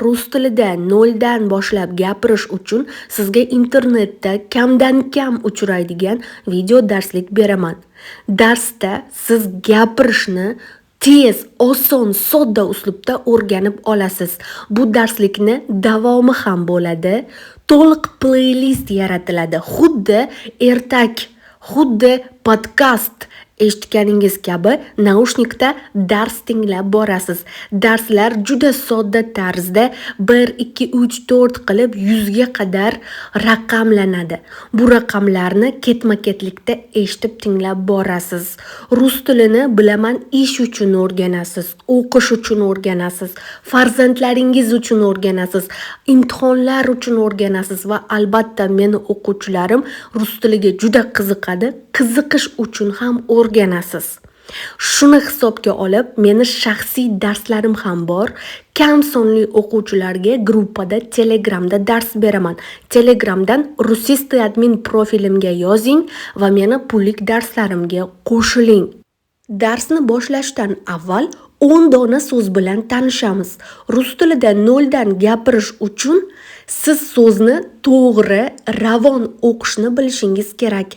Rus tilida noldan boshlab gapirish uchun sizga internetda kamdan-kam uchraydigan video darslik beraman. Darsda siz gapirishni tez, oson, sodda uslubda o'rganib olasiz. Bu darslikni davomi ham bo'ladi. To'liq playlist yaratiladi. Xuddi ertak, xuddi podkast eshitganingiz kabi naushnikda dars tinglab borasiz. Darslar juda sodda tarzda 1, 2, 3, 4 qilib 100 ga qadar raqamlanadi. Bu raqamlarni ketma-ketlikda eshitib tinglab borasiz. Rus tilini, bilaman, ish uchun o'rganasiz, o'qish uchun o'rganasiz, farzandlaringiz uchun o'rganasiz, imtihonlar uchun o'rganasiz va albatta meni o'quvchilarim rus tiliga juda qiziqadi, qiziqish uchun ham o'rganasiz. Shuni hisobga olib, meni shaxsiy darslarim ham bor. Kam sonli o'quvchilarga gruppada Telegramda dars beraman. Telegramdan Rusist admin profilimga yozing va meni pullik darslarimga qo'shiling. Darsni boshlashdan avval 10 dona so'z bilan tanishamiz. Rus tilida noldan gapirish uchun siz so'zni to'g'ri, ravon o'qishni bilishingiz kerak.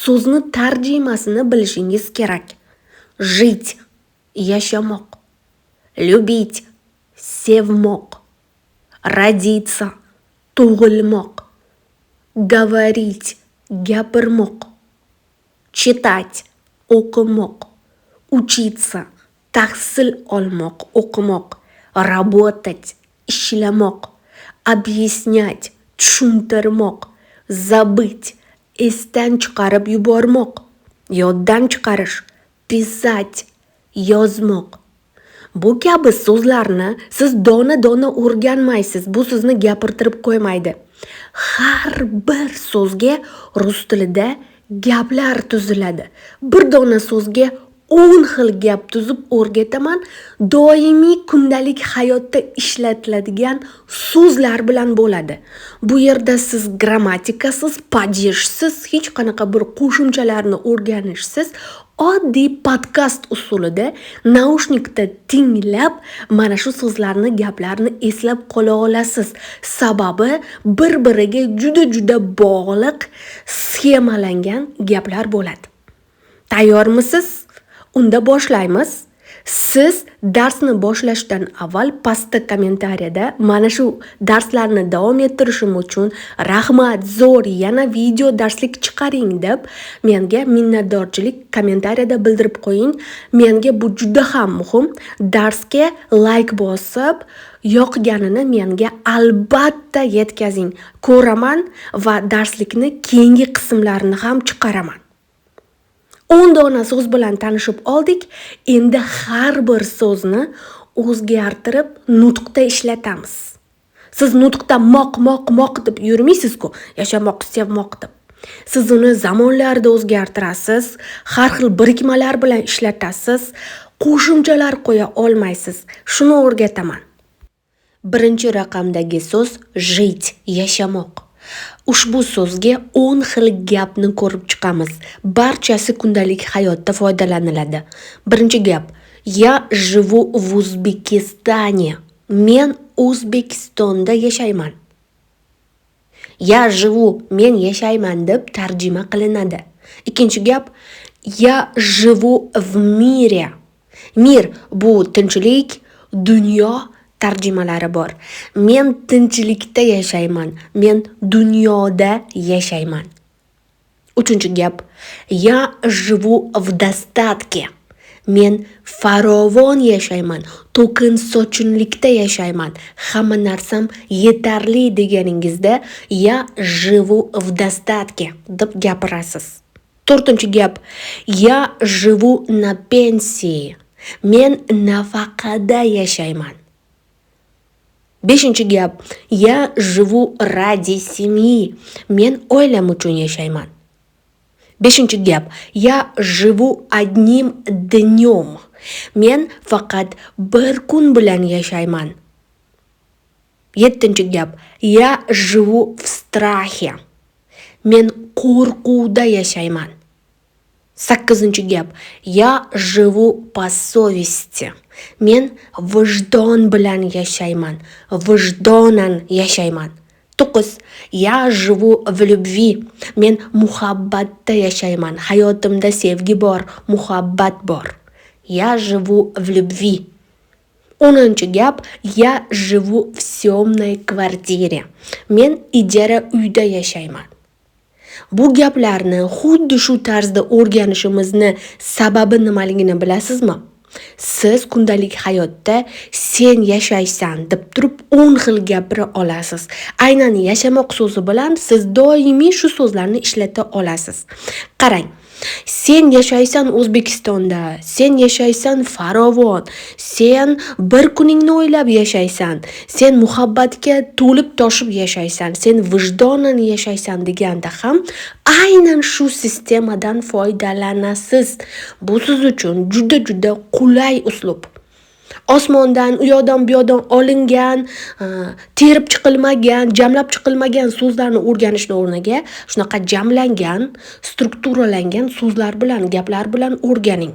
So'zni tarjimasini bilishingiz kerak. Жить – yashamoq, любить – sevmoq, родиться – tug'ilmoq, говорить – gapirmoq, читать – o'qimoq, учиться – tahsil olmoq, o'qimoq, работать – ishlamoq, объяснять – tushuntirmoq, забыть – esdan chiqarib yubormoq, yoddan chiqarish, писать – yozmoq. Bu kabi so'zlarni siz dona-dona o'rganmaysiz. Bu sizni gapirtirib qo'ymaydi. Har bir so'zga rus tilida gaplar tuziladi. Bir dona so'zga 10 xil gap tuzib o'rgataman. Doimiy kundalik hayotda ishlatiladigan so'zlar bilan bo'ladi. Bu yerda siz grammatikasiz, падеж siz, hech qanaqa bir qo'shimchalarni o'rganishsiz, oddiy podkast usulida naushnikda tinglab mana shu so'zlarni, gaplarni eslab qola olasiz. Sababi bir-biriga juda-juda bog'liq sxemalangan gaplar bo'ladi. Tayyormisiz? Unda boshlaymiz. Siz darsni boshlashdan avval pastda kommentariyada mana shu darslarni davom ettirishim uchun rahmat, zo'r, yana video darslik chiqaring deb menga minnatdorchilik kommentariyada bildirib qo'ying. Menga bu juda ham muhim. Darsga layk bosib, yoqganini menga albatta yetkazing. Ko'raman va darslikni keyingi qismlarini ham chiqaraman. 10 dona so'z bilan tanishib oldik. Endi har bir so'zni o'zgartirib nutqda ishlatamiz. Siz nutqda moq, moq, moq deb yurmaysiz-ku, yashamoq, sevmoq deb. Siz uni zamonlarda o'zgartirasiz, har xil birikmalar bilan ishlatasiz, qo'shimchalar qo'ya olmaysiz. Shuni o'rgataman. Birinchi raqamdagi so'z жить, yashamoq. Ushbu so'zga 10 xil gapni ko'rib chiqamiz. Barchasi kundalik hayotda foydalaniladi. Birinchi gap: Я живу в Узбекистане. Men O'zbekistonda yashayman. Я живу, men yashayman deb tarjima qilinadi. Ikkinchi gap: Я живу в мире. Мир bu tinchlik, dunyo tarjimalari bor. Men tinchlikda yashayman. Men dunyoda yashayman. Uchinchi gap: Я живу в достатке. Men farovon yashayman, to'kin sochinlikda yashayman. Hamma narsam yetarli deganingizda "Я живу в достатке" deb gapirasiz. To'rtinchi gap: Я живу на пенсии. Men nafaqada yashayman. Beshinchi gap: Я живу ради семьи. Men oilam uchun yashayman. Beshinchi gap: Я живу одним днем. Men faqat bir kun bilan yashayman. Yettinchi gap: Я живу в страхе. Men qo'rquvda yashayman. Sakkizinchi gap: я живу по совести. Men vijdon bilan yashayman, vijdonan yashayman. To'qqiz: я живу в любви. Men muhabbatda yashayman, hayotimda sevgi bor, muhabbat bor. Я живу в любви. 10-gap: я живу в съемной квартире. Men ijara uyda yashayman. Bu gaplarni xuddi shu tarzda o'rganishimizni sababi nimaligini bilasizmi? Siz kundalik hayotda "sen yashaysan" deb turib 10 xil gapira olasiz. Aynan "yashamoq" so'zi bilan siz doimiy shu so'zlarni ishlata olasiz. Qarang, sen yashaysan O'zbekistonda, sen yashaysan farovon, sen bir kuningni o'ylab yashaysan, sen muhabbatga to'lib toshib yashaysan, sen vijdonan yashaysan deganda ham aynan shu sistemadan foydalanasiz. Bu siz uchun juda juda qulay uslub. Osmondan, u yoqdan, bu yoqdan olingan, terib chiqilmagan, jamlab chiqilmagan so'zlarni o'rganishni o'rniga shunaqa jamlangan, strukturalangan so'zlar bilan, gaplar bilan o'rganing.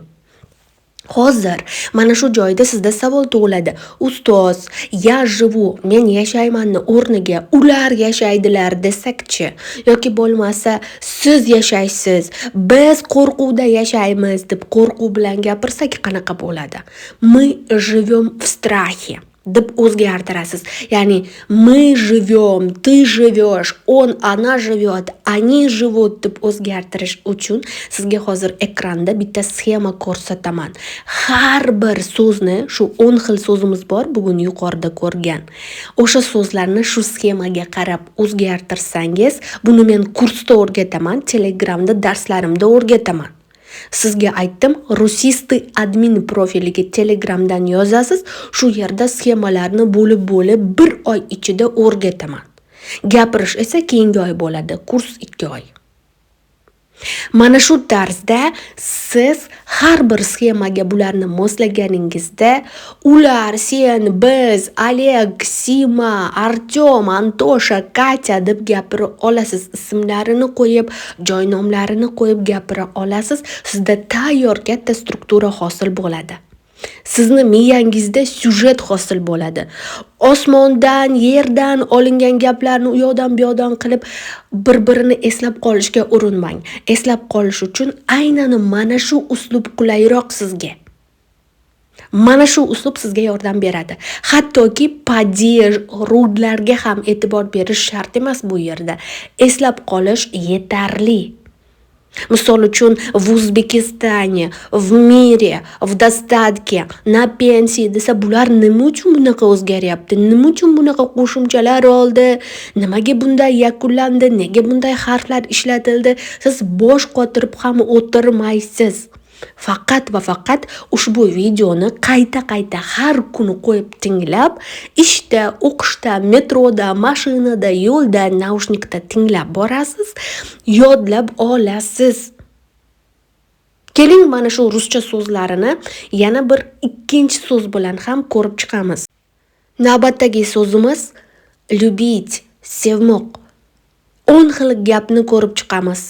Hozir mana shu joyda sizda savol tug'iladi: "Ustoz, "я живу", men yashaymanni o'rniga "ular yashaydilar" desakchi yoki bo'lmasa "siz yashaysiz", "biz qo'rquvda yashaymiz" deb qo'rquv bilan gapirsak, qanaqa bo'ladi? "Мы живем в страхе" deb o'zgartirasiz. Ya'ni "мы живем", "ты живешь", "он", "она живет", "они живут" deb o'zgartirish uchun sizga hozir ekranda bitta sxema ko'rsataman. Har bir so'zni, shu 10 xil so'zimiz bor bugun yuqorida ko'rgan, o'sha so'zlarni shu sxemaga qarab o'zgartirsangiz, buni men kursda o'rgataman, Telegramda darslarimda o'rgataman. Sizga aytdim, Rusisty admin profiliga Telegramdan yozasiz, shu yerda sxemalarni bo'lib bo'lib bir oy ichida o'rgataman. Gapirish esa keyingi oy bo'ladi, kurs 2 oy. Mana shu tarzda siz har bir sxemaga bularni moslaganingizda "ular", "sen", "biz", Oleg, Sima, Artyom, Antosha, Katya deb gapira olasiz. Ismlarini qo'yib, joy nomlarini qo'yib gapira olasiz. Sizda tayyor katta struktura hosil bo'ladi. Sizni miyangizda syujet hosil bo'ladi. Osmondan, yerdan olingan gaplarni u yoqdan, bu yoqdan qilib bir birini eslab qolishga urinmang. Eslab qolish uchun aynan mana shu uslub qulayroq sizga. Mana shu uslub sizga yordam beradi. Hattoki падеж, род larga ham e'tibor berish shart emas bu yerda. Eslab qolish yetarli. Misol uchun, "в Узбекистане", "в мире", "в достатке", "на пенсии" desa, bular nima uchun bunaqa o'zgaryapti? Nima uchun bunaqa qo'shimchalar oldi? Nimaga bunday yakunlandi? Nega bunday harflar ishlatildi? Siz bosh qotirib ham o'tirmaysiz. Faqat va faqat ushbu videoni qayta-qayta har kuni qo'yib tinglab, ishda, o'qishda, metroda, mashinada, yo'lda, naushnikda tinglab borasiz, yodlab olasiz. Keling, mana shu ruscha so'zlarini yana bir ikkinchi so'z bilan ham ko'rib chiqamiz. Navbatdagi so'zimiz "любить", sevmoq. 10 xil gapni ko'rib chiqamiz.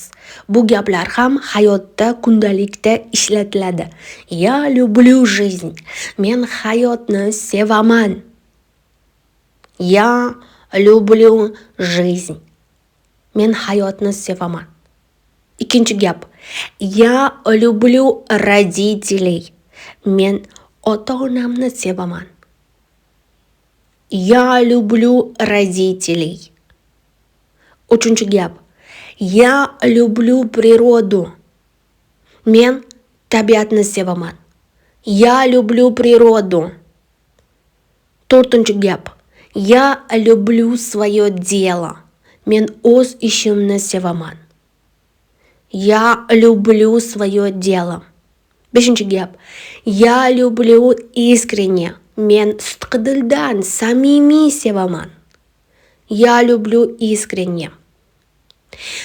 Bu gaplar ham hayotda, kundalikda ishlatiladi. Я люблю жизнь. Men hayotni sevaman. Я люблю жизнь. Men hayotni sevaman. Ikkinchi gap: Я люблю родителей. Men ota-onamni sevaman. Я люблю родителей. Uchinchi gap: Я люблю природу. Men tabiatni sevaman. Я люблю природу. To'rtinchi gap: Я люблю свое дело. Men o'z ishimni sevaman. Я люблю свое дело. Beshinchi gap: Я люблю искренне. Men sidqidildan, samimiy sevaman. Я люблю искренне.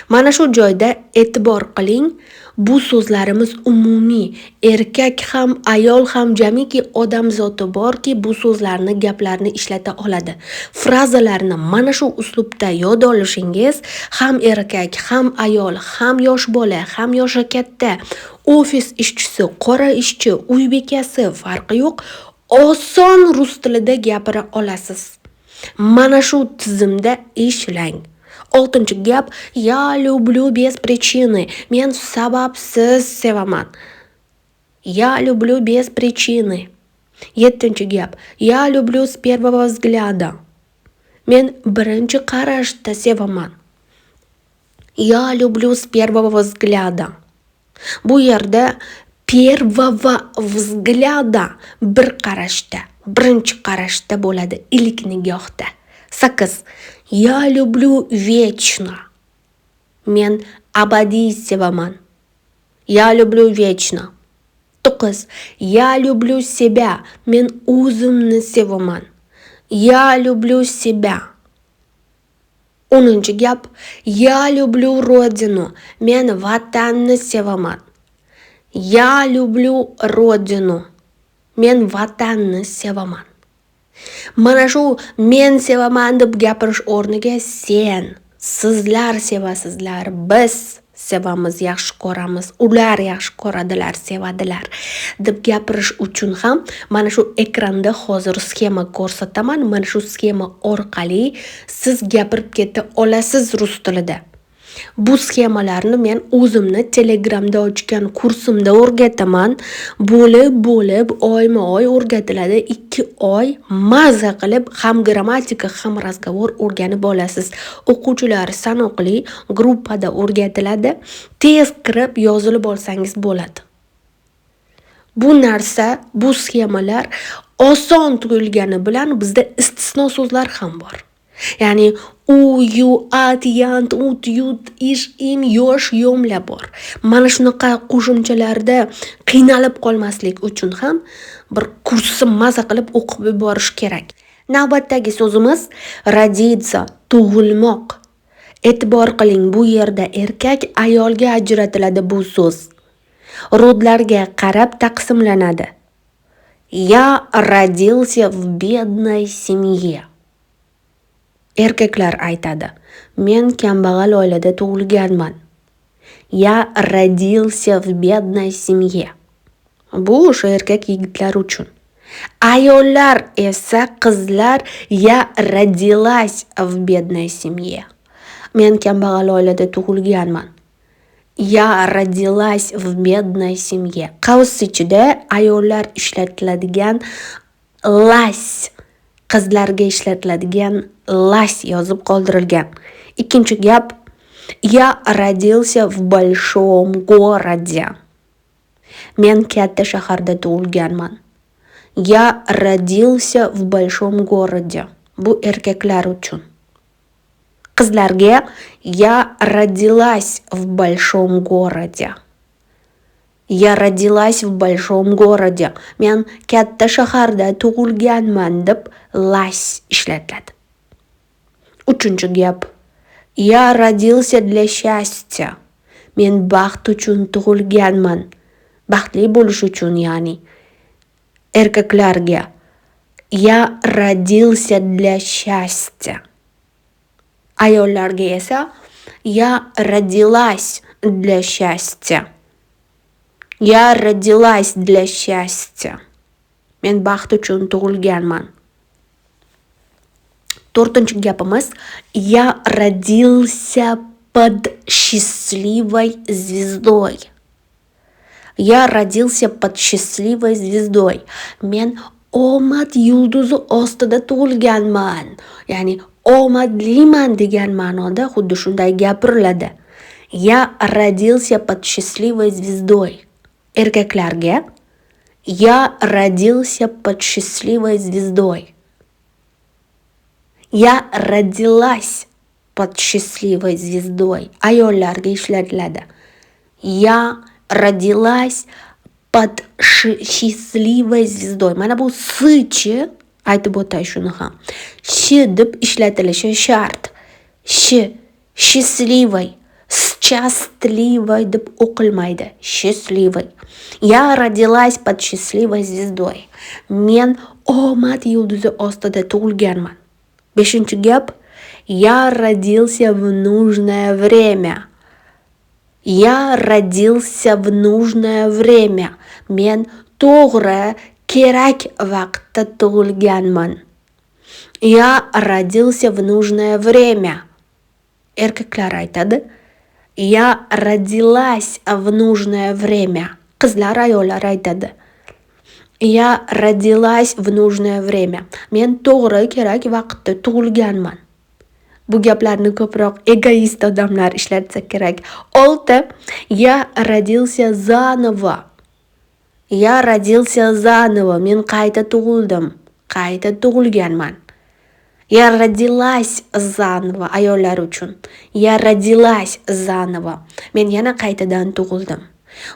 Mana shu joyda e'tibor qiling, Bu so'zlarimiz umumiy. Erkak ham, ayol ham, jamiki odam zoti borki, bu so'zlarni, gaplarni ishlata oladi. Frazalarni mana shu uslubda yod olishingiz ham erkak, ham ayol, ham yosh bola, ham yoshi katta, ofis ishchisi, qora ishchi, uy bekasi, farqi yo'q, oson rus tilida gapira olasiz. Mana shu tizimda ishlang. Oltinchi gap: я люблю без причины. Men sababsiz sevaman. Я люблю без причины. Yettinchi gap: я люблю с первого взгляда. Men birinchi qarashda sevaman. Я люблю с первого взгляда. Bu yerda первого взгляда bir qarashda, birinchi qarashda bo'ladi, ilk nigohda. 8. Я люблю вечно. Men abadiy sevaman. Я люблю вечно. 9. Я люблю себя. Men o'zimni sevaman. Я люблю себя. 10-gap: Я люблю родину. Men vatanni sevaman. Я люблю родину. Men vatanni sevaman. Mana shu men sevaman deb gapirish o'rniga sen, sizlar sevasizlar, biz sevamiz, yaxshi ko'ramiz, ular yaxshi ko'radilar, sevadilar deb gapirish uchun ham mana shu ekranda hozir sxema ko'rsataman. Mana shu sxema orqali siz gapirib keta olasiz rus tilida. Bu sxemalarni men o'zimni Telegramda ochgan kursimda o'rgataman. Bo'lib-bo'lib, oyma-oy o'rgatiladi. 2 oy maza qilib ham grammatika, ham разговор o'rganib olasiz. O'quvchilar sanoqli, gruppada o'rgatiladi. Tez kirib yozilib olsangiz bo'ladi. Bu narsa, bu sxemalar oson tuyulgani bilan bizda istisno so'zlar ham bor. Ya'ni у, ю, ат, янт, ут, ют, иш, им, ёш, ём lar bor. Mana shunaqa qo'shimchalarda qiynalib qolmaslik uchun ham bir kursni maza qilib o'qib yuborish kerak. Navbatdagi so'zimiz родиться, tug'ilmoq. E'tibor qiling, bu yerda erkak, ayolga ajratiladi bu so'z. Род larga qarab taqsimlanadi. Я родился в бедной семье. Erkaklar aytadi: Men kambag'al oilada tug'ilganman. Я родился в бедной семье. Bu o'sha erkak yigitlar uchun. Ayollar esa, qizlar, я родилась в бедной семье. Men kambag'al oilada tug'ilganman. Я родилась в бедной семье. Qavs ichida ayollar ishlatiladigan лась, qizlarga ishlatiladigan лась yozib qoldirilgan. Ikkinchi gap: Я родился в большом городе. Men katta shaharda tug'ilganman. Я родился в большом городе. Bu erkaklar uchun. Qizlarga я родилась в большом городе. Я родилась в большом городе. Men katta shaharda tug'ilganman deb лась ishlatiladi. Uchinchi gap: Я родился для счастья. Men baxt uchun tug'ilganman. Baxtli bo'lish uchun, ya'ni. Erkaklarga я родился для счастья. Ayollarga esa я родилась для счастья. Я родилась для счастья. Men baxt uchun tug'ilganman. To'rtinchi gapimiz: Я родился под счастливой звездой. Я родился под счастливой звездой. Men omad yulduzi ostida tug'ilganman. Ya'ni omadliman degan ma'noda xuddi shunday gapiriladi. Я родился под счастливой звездой. Erkaklarga я родился под счастливой звездой. Я родилась под счастливой звездой. Ayollarga ishlatiladi. Я родилась под счастливой звездой. Mana bu s-chi, aytib o'tay shuni ham. Sh deb ishlatilishi shart. Sh, счастливой, st Счастливой deb o'qilmaydi. Счастливой. Я родилась под счастливой звездой. Men omad yulduzi ostida tug'ilganman. Beshinchi gap. Я родился в нужное время. Я родился в нужное время. Men to'g'ri, kerak vaqtda tug'ilganman. Я родился в нужное время. Erkaklar aytadi. Я родилась в нужное время. Qizlar, ayollar aytadi. Я родилась в нужное время. Men to'g'ri, kerak vaqtda tug'ilganman. Bu gaplarni ko'proq egoist odamlar ishlatsa kerak. Olti. Я родился заново. Я родился заново. Men qayta tug'ildim. Qayta tug'ilganman. Я родилась заново ayollar uchun. Я родилась заново. Men yana qaytadan tug'ildim.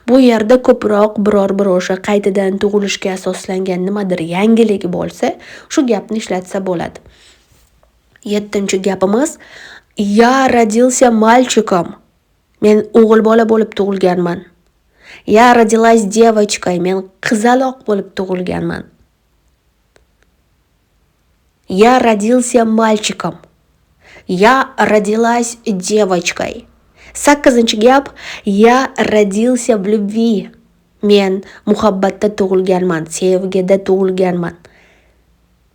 Bu yerda ko'proq biror bir o'sha qaytadan tug'ilishga asoslangan nimadir yangilik bo'lsa, shu gapni ishlatsa bo'ladi. Yettinchi gapimiz: Я родился мальчиком. Men o'g'il bola bo'lib tug'ilganman. Я родилась девочкой. Men qizaloq bo'lib tug'ilganman. Я родился мальчиком. Я родилась девочкой. Sakkizinchi gap: Я родился в любви. Men muhabbatda tug'ilganman, sevgida tug'ilganman.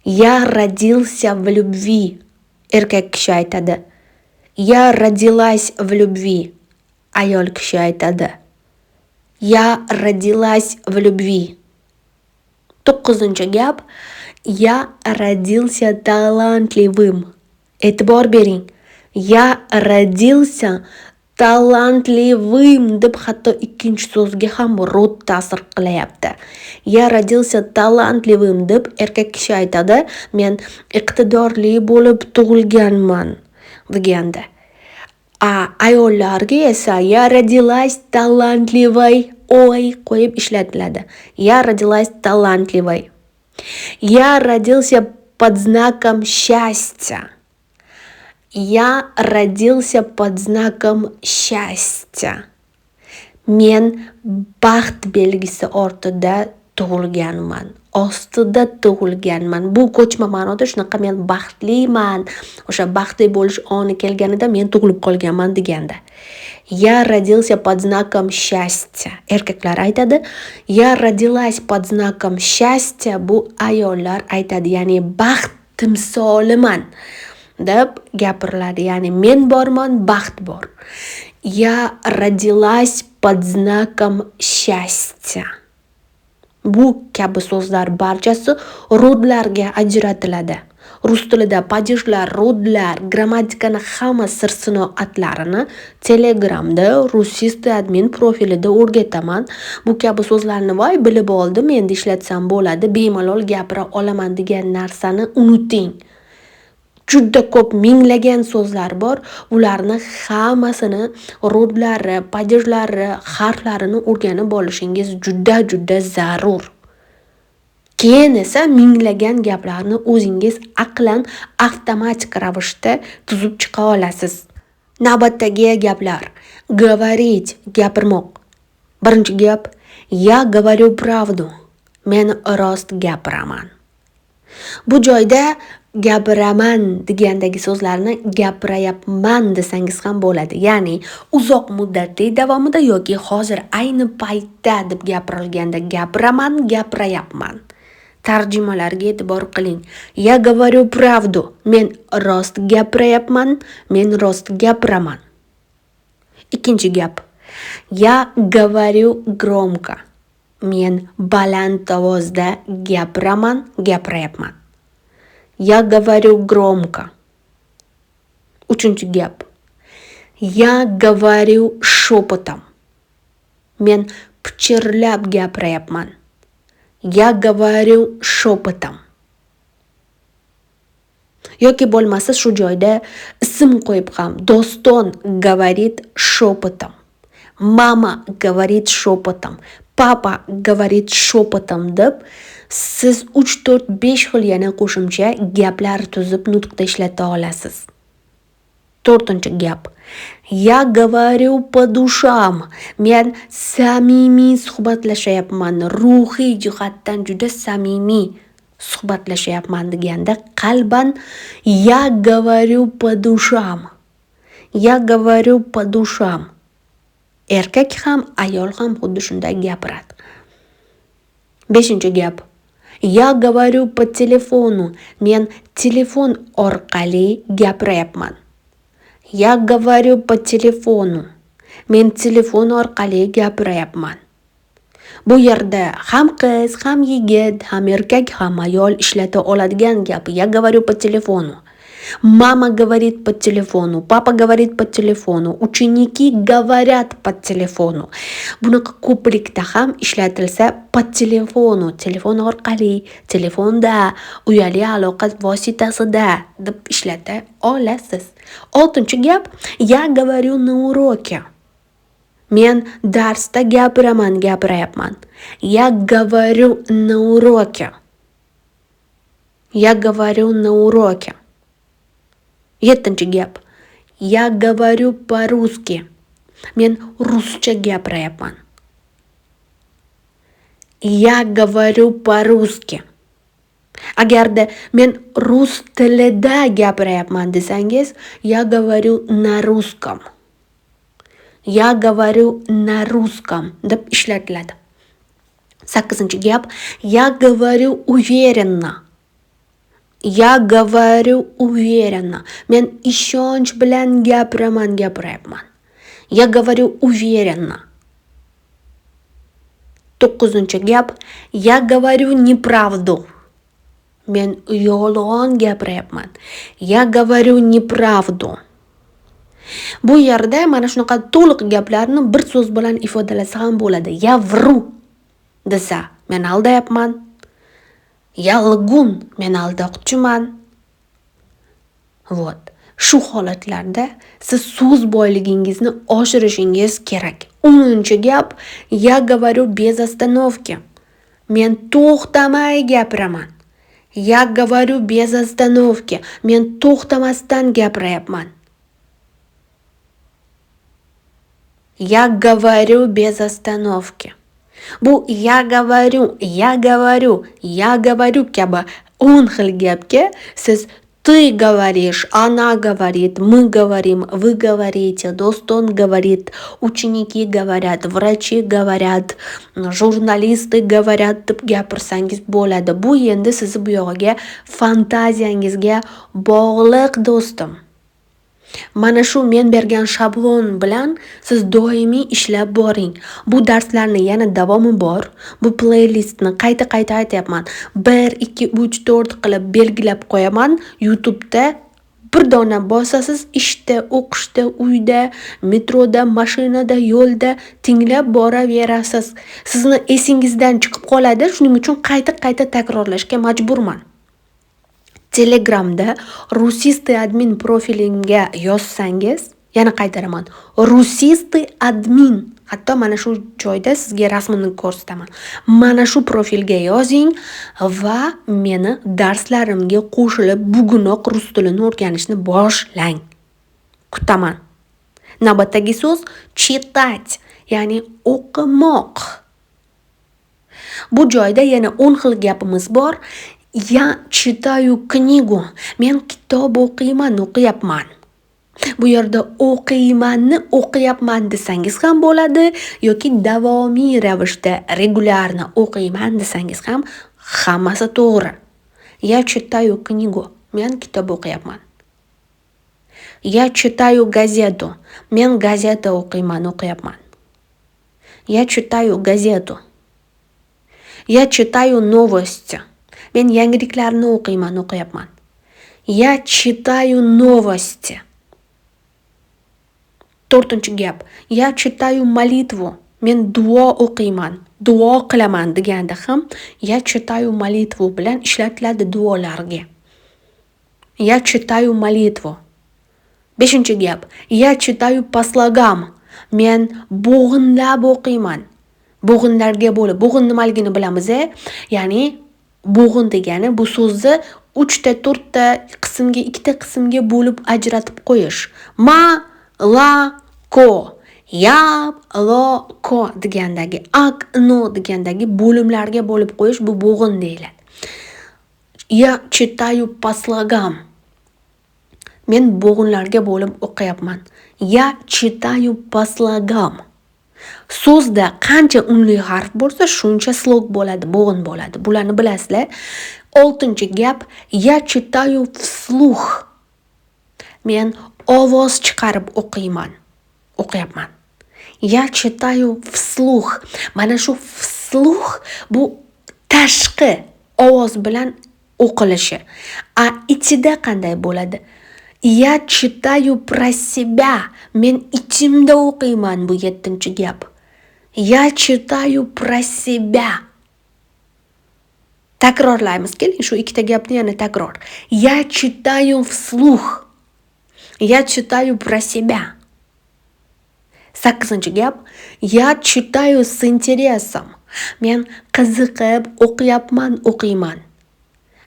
Я родился в любви. Erkak kishi aytadi. Я родилась в любви. Ayol kishi aytadi. Я родилась в любви. To'qqizinchi gap: Я родился талантливым. E'tibor bering. Я родился талантливым deb hatto ikkinchi so'zga ham род ta'sir qilyapti. Я родился талантливым deb erkak kishi aytadi. Men iqtidorli bo'lib tug'ilganman deganda. A ayollarga esa я родилась талантливой, ой qo'yib ishlatiladi. Я родилась талантливой. Я родился под знаком счастья. Я родился под знаком счастья. Men baxt belgisi ortida tug'ilganman, ostida tug'ilganman. Bu ko'chma ma'noda shunaqa, men baxtliman. O'sha baxtli bo'lish oni kelganida men tug'ilib qolganman deganda. Я родился под знаком счастья. Erkaklar aytadi. Я родилась под знаком счастья, bu ayollar aytadi. Ya'ni baxt timsoliman deb gapiriladi. Ya'ni men borman, baxt bor. Я родилась под знаком счастья. Bu kabi so'zlar barchasi род larga ajratiladi. Rus tilida падеж lar, род lar, grammatikani hamma sir sinoatlarini Telegramda Rusist admin profilida o'rgataman. Bu kabi so'zlarni voy, bilib oldim, endi ishlatsam bo'ladi, bemalol gapira olaman degan narsani unuting. Juda ko'p, minglagan so'zlar bor. Ularni hammasini род lari, падеж lari, harflarini o'rganib olishingiz juda juda zarur. Keyin esa minglagan gaplarni o'zingiz aqlan avtomatik ravishda tuzib chiqa olasiz. Navbatdagi gaplar. Говорить, gapirmoq. Birinchi gap: Я говорю правду. Men rost gapiraman. Bu joyda gapiraman degandagi so'zlarni gapirayapman desangiz ham bo'ladi. Ya'ni uzoq muddatli davomida yoki hozir, ayni paytda deb gapirilganda gapiraman, gapirayapman. Tarjimalarga e'tibor qiling. Я говорю правду. Men rost gapirayapman, men rost gapiraman. Ikkinchi gap. Я говорю громко. Men baland ovozda gapiraman, gapirayapman. Я говорю громко. Uchinchi gap. Я говорю шепотом. Men pichirlab gapirayapman. Я говорю шепотом. Yoki bo'lmasa shu joyda ism qo'yib ham: Doston говорит шепотом. Мама говорит шепотом. Папа говорит шепотом deb siz 3, 4, 5 xil yana qo'shimcha gaplar tuzib nutqda ishlata olasiz. To'rtinchi gap. Я говорю по душам. Men samimiy suhbatlashyapman. Ruhiy jihatdan juda samimiy suhbatlashyapman deganda qalban я говорю по душам. Я говорю по душам. Erkak ham, ayol ham xuddi shunday gapiradi. Beshinchi gap. Я говорю по телефону. Men telefon orqali gapiryapman. Я говорю по телефону. Men telefon orqali gapiryapman. Bu yerda ham qiz, ham yigit, ham erkak, ham ayol ishlata oladigan gap. Я говорю по телефону. Мама говорит по телефону, папа говорит по телефону, ученики говорят по телефону. Bunaqa ko'plikda ham ishlatilsa по телефону, telefon orqali, telefonda, uyali aloqa vositasida deb ishlata olasiz. Oltinchi gap. Я говорю на уроке. Men darsda gapiraman, gapirayapman. Я говорю на уроке. Я говорю на уроке. Yettinchi gap. Я говорю по-русски. Men ruscha gapirayapman. Я говорю по-русски. Agarda men rus tilida gapirayapman desangiz, я говорю на русском. Я говорю на русском deb ishlatiladi. Sakkizinchi gap. Я говорю уверенно. Я говорю уверенно. Men ishonch bilan gapiraman, gapiryapman. Я говорю уверенно. To'qqizinchi gap. Я говорю неправду. Men yolg'on gapiryapman. Я говорю неправду. Bu yerda mana shunaqa to'liq gaplarni bir so'z bilan ifodalasa ham bo'ladi. Я вру desa, men aldayapman. Я лгун, men aldoqchiman. Вот. Shu holatlarda siz so'z boyligingizni oshirishingiz kerak. 10-gap. Я говорю без остановки. Men to'xtamay gapiraman. Я говорю без остановки. Men to'xtamasdan gapiryapman. Я говорю без остановки. Bu я говорю, я говорю, я говорю kabi 10 xil gapga siz ты говоришь, она говорит, мы говорим, вы говорите, Doston говорит, ученики говорят, врачи говорят, журналисты говорят deb gapirsangiz bo'ladi. Bu endi sizni bu yog'iga fantaziyangizga bog'liq, do'stim. Mana shu men bergan shablon bilan siz doimiy ishlab boring. Bu darslarni yana davomi bor. Bu playlistni qayta-qayta aytyapman. 1, 2, 3, 4 qilib belgilab qo'yaman. YouTube'da bir dona bosasiz, ishda, o'qishda, uyda, metroda, mashinada, yo'lda tinglab boraverasiz. Sizni esingizdan chiqib qoladi, shuning uchun qayta-qayta takrorlashga majburman. Telegramda Rusistый admin profilimga yozsangiz, yana qaytaraman. Rusistый admin. Hatto mana shu joyda sizga rasmini ko'rsataman. Mana shu profilga yozing va meni darslarimga qo'shilib, bugunoq rus tilini o'rganishni boshlang. Kutaman. Navbatdagi so'z читать, ya'ni o'qimoq. Bu joyda yana 10 xil gapimiz bor. Я читаю книгу. Men kitob o'qiyman, o'qiyapman. Bu yerda o'qiymanni o'qiyapman desangiz ham bo'ladi yoki davomiy ravishda regulярно o'qiyman desangiz ham hammasi to'g'ri. Я читаю книгу. Men kitob o'qiyapman. Я читаю газету. Men gazeta o'qiyman, o'qiyapman. Я читаю газету. Я читаю новости. Men yangiliklarni o'qiyman, o'qiyapman. Я читаю новости. To'rtinchi gap. Я читаю молитву. Men duo o'qiyman, duo qilaman deganda ham я читаю молитву bilan ishlatiladi duolarga. Я читаю молитву. Beshinchi gap. Я читаю по слогам. Men bo'g'inlab o'qiyman. Bo'g'inlarga bo'lib, bo'g'in nimaligini bilamiz, ya'ni bo'g'in degani bu so'zni Uchta, to'rtta qismga, ikkita qismga bo'lib ajratib qo'yish. Ma, la, ko, ya, lo, ko degandagi, окно degandagi bo'limlarga bo'lib qo'yish, bu bo'g'in deyiladi. Я читаю по слогам. Men bo'g'inlarga bo'lib o'qiyapman. Я читаю по слогам. So'zda qancha unli harf bo'lsa, shuncha слог bo'ladi, bo'g'in bo'ladi. Bularni bilasizlar. Oltinchi gap: я читаю вслух. Men ovoz chiqarib o'qiyman, o'qiyapman. Я читаю вслух. Mana shu вслух bu tashqi ovoz bilan o'qilishi. A ichida qanday bo'ladi? Я читаю про себя. Men ichimda o'qiyman, bu yettinchi gap. Я читаю про себя. Takrorlaymiz. Keling, shu ikkita gapni yana takror. Я читаю вслух. Я читаю про себя. Sakkizinchi gap: я читаю с интересом. Men qiziqib o'qiyapman, o'qiyman.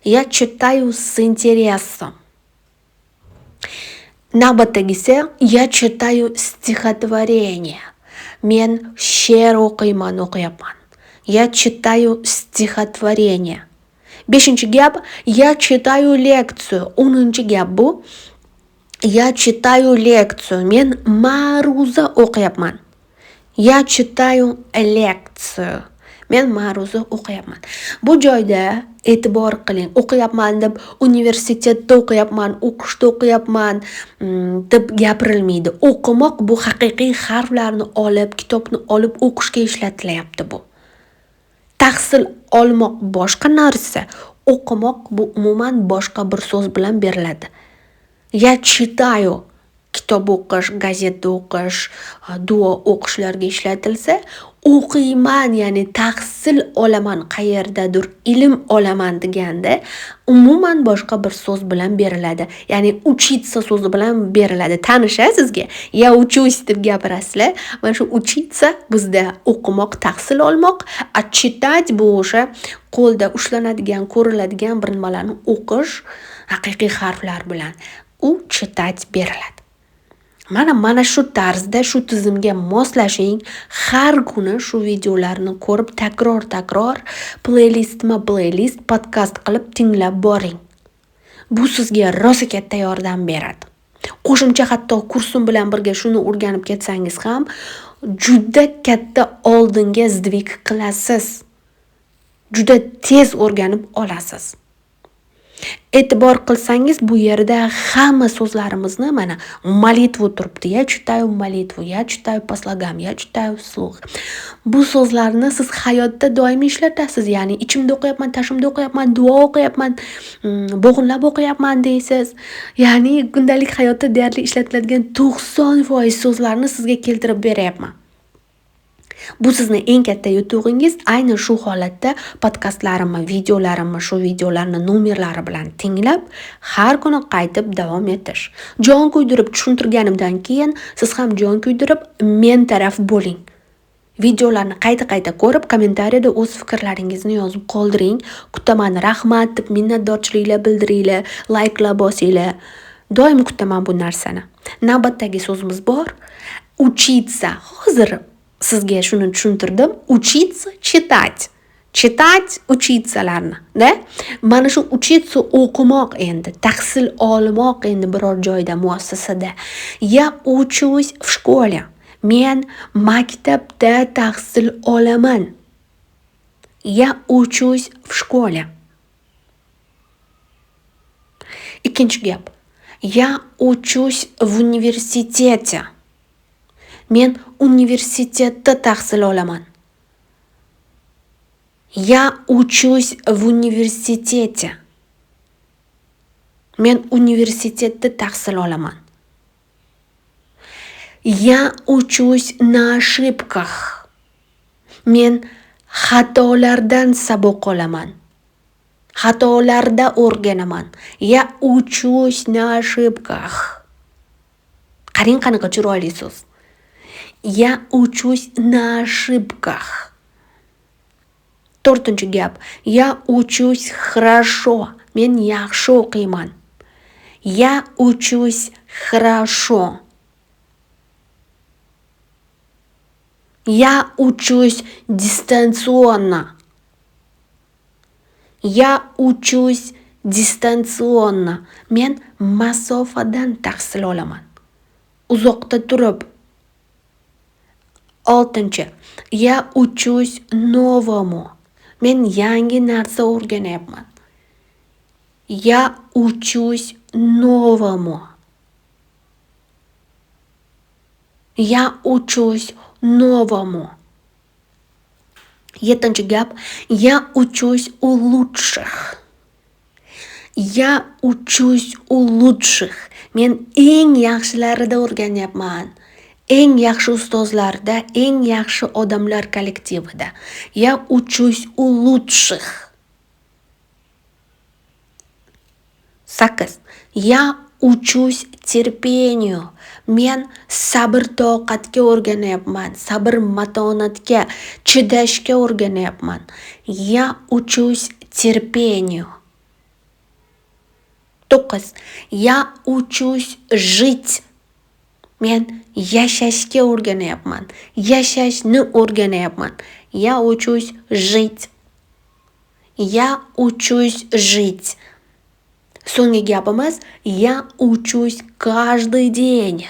Я читаю с интересом. Navbatdagisi: я читаю стихотворение. Men she'r o'qiyman, o'qiyapman. Я читаю стихотворение. Beshinchi gap: я читаю лекцию. 10-gap bu. Я читаю лекцию. Men ma'ruza o'qiyapman. Я читаю лекцию. Men ma'ruza o'qiyapman. Bu joyda e'tibor qiling, o'qiyapman deb universitetda o'qiyapman, o'qishda o'qiyapman deb gapirilmaydi. O'qimoq bu haqiqiy harflarni olib, kitobni olib o'qishga ishlatilyapti bu. Tahsil olmoq boshqa narsa, o'qimoq bu umuman boshqa bir so'z bilan beriladi. Я читаю kitob o'qish, gazeta o'qish, duo o'qishlarga ishlatilsa, o'qiyman, ya'ni tahsil olaman, qayerdadir ilm olaman deganda umuman boshqa bir so'z bilan beriladi. Ya'ni учиться so'zi bilan beriladi. Tanish a sizga? Я учусь deb gapirasizlar. Mana shu учиться bizda o'qimoq, tahsil olmoq, a читать bu o'sha qo'lda ushlanadigan, ko'riladigan bir nimalarni o'qish haqiqiy harflar bilan. U читать beriladi. Mana shu tarzda, shu tizimga moslashing. Har kuni shu videolarni ko'rib, takror-takror playlistma playlist podkast qilib tinglab boring. Bu sizga rosa katta yordam beradi. Qo'shimcha hatto kursim bilan birga shuni o'rganib ketsangiz ham juda katta oldinga сдвиг qilasiz. Juda tez o'rganib olasiz. E'tibor qilsangiz, bu yerda hamma so'zlarimizni, mana, молитву turibdi. Я читаю молитву, я читаю по слогам, я читаю вслух. Bu so'zlarni siz hayotda doimiy ishlatasiz. Ya'ni ichimda o'qiyapman, tashimda o'qiyapman, duo o'qiyapman, bo'g'inlab o'qiyapman deysiz. Ya'ni kundalik hayotda deyarli ishlatiladigan 90% so'zlarni sizga keltirib beryapman. Bu sizni eng katta yutug'ingiz. Ayni shu holatda podkastlarimni, videolarimni, shu videolarni nomerlari bilan tinglab, har kuni qaytib davom etish. Jon kuydirib tushuntirganimdan keyin siz ham jon kuydirib men taraf bo'ling. Videolarni qayta-qayta ko'rib, kommentariyada o'z fikrlaringizni yozib qoldiring. Kutaman, rahmat deb minnatdorchiliklar bildiringlar, layklar bosinglar. Doim kutaman bu narsani. Navbatdagi so'zimiz bor. Учиться. Hozir sizga shuni tushuntirdim. Учиться читать. Читать, учиться larni, da? Mana shu учиться o'qimoq endi, tahsil olmoq endi biror joyda, muassasada. Я учусь в школе. Men maktabda tahsil olaman. Я учусь в школе. Ikkinchi gap. Я учусь в университете. Men universitetda tahsil olaman. Я учусь в университете. Men universitetda tahsil olaman. Я учусь на ошибках. Men xatolardan saboq olaman. Xatolarda o'rganaman. Я учусь на ошибках. Qarang, qanaqa chiroyli so'z. Я учусь на ошибках. To'rtinchi gap. Я учусь хорошо. Men yaxshi o'qiyman. Я учусь хорошо. Я учусь дистанционно. Я учусь дистанционно. Men masofadan tahsil olaman. Uzoqda turib. 6. Я учусь новому. Men yangi narsa o'rganyapman. Я учусь новому. Я учусь новому. 7 gap. Я учусь у лучших. Я учусь у лучших. Men eng yaxshilarida o'rganyapman. Eng yaxshi ustozlarda, eng yaxshi odamlar kollektivida. Я учусь у лучших. 8. Я учусь терпению. Men sabr toqatga o'rganyapman, sabr matonatga, chidashga o'rganyapman. Я учусь терпению. 9. Я учусь жить. Men yashashga o'rganyapman. Yashashni o'rganyapman. Я учусь жить. Я учусь жить. So'nggi gapimiz я учусь каждый день.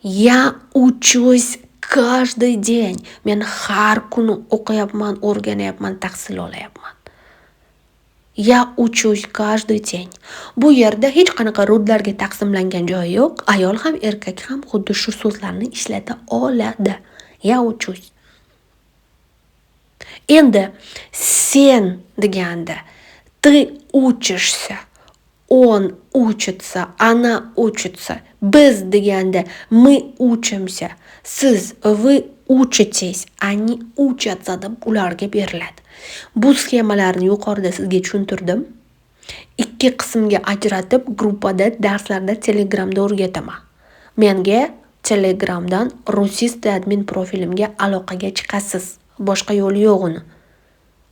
Я учусь каждый день. Men har kuni o'qiyapman, o'rganyapman, tahsil olayapman. Я учусь каждый день. Bu yerda hech qanaqa rodlarga taqsimlangan joyi yo'q. Ayol ham, erkak ham xuddi shu so'zlarni ishlata oladi. Я учусь. Endi sen deganda ты учишься, он учится, она учится. Biz deganda мы учимся, siz вы учитесь, они учатся deb ularga beriladi. Bu sxemalarni yuqorida sizga tushuntirdim. 2 qismga ajratib gruppada, darslarda, Telegramda o'rgataman. Menga Telegramdan Rusista admin profilimga aloqaga chiqasiz. Boshqa yo'li yo'q uni.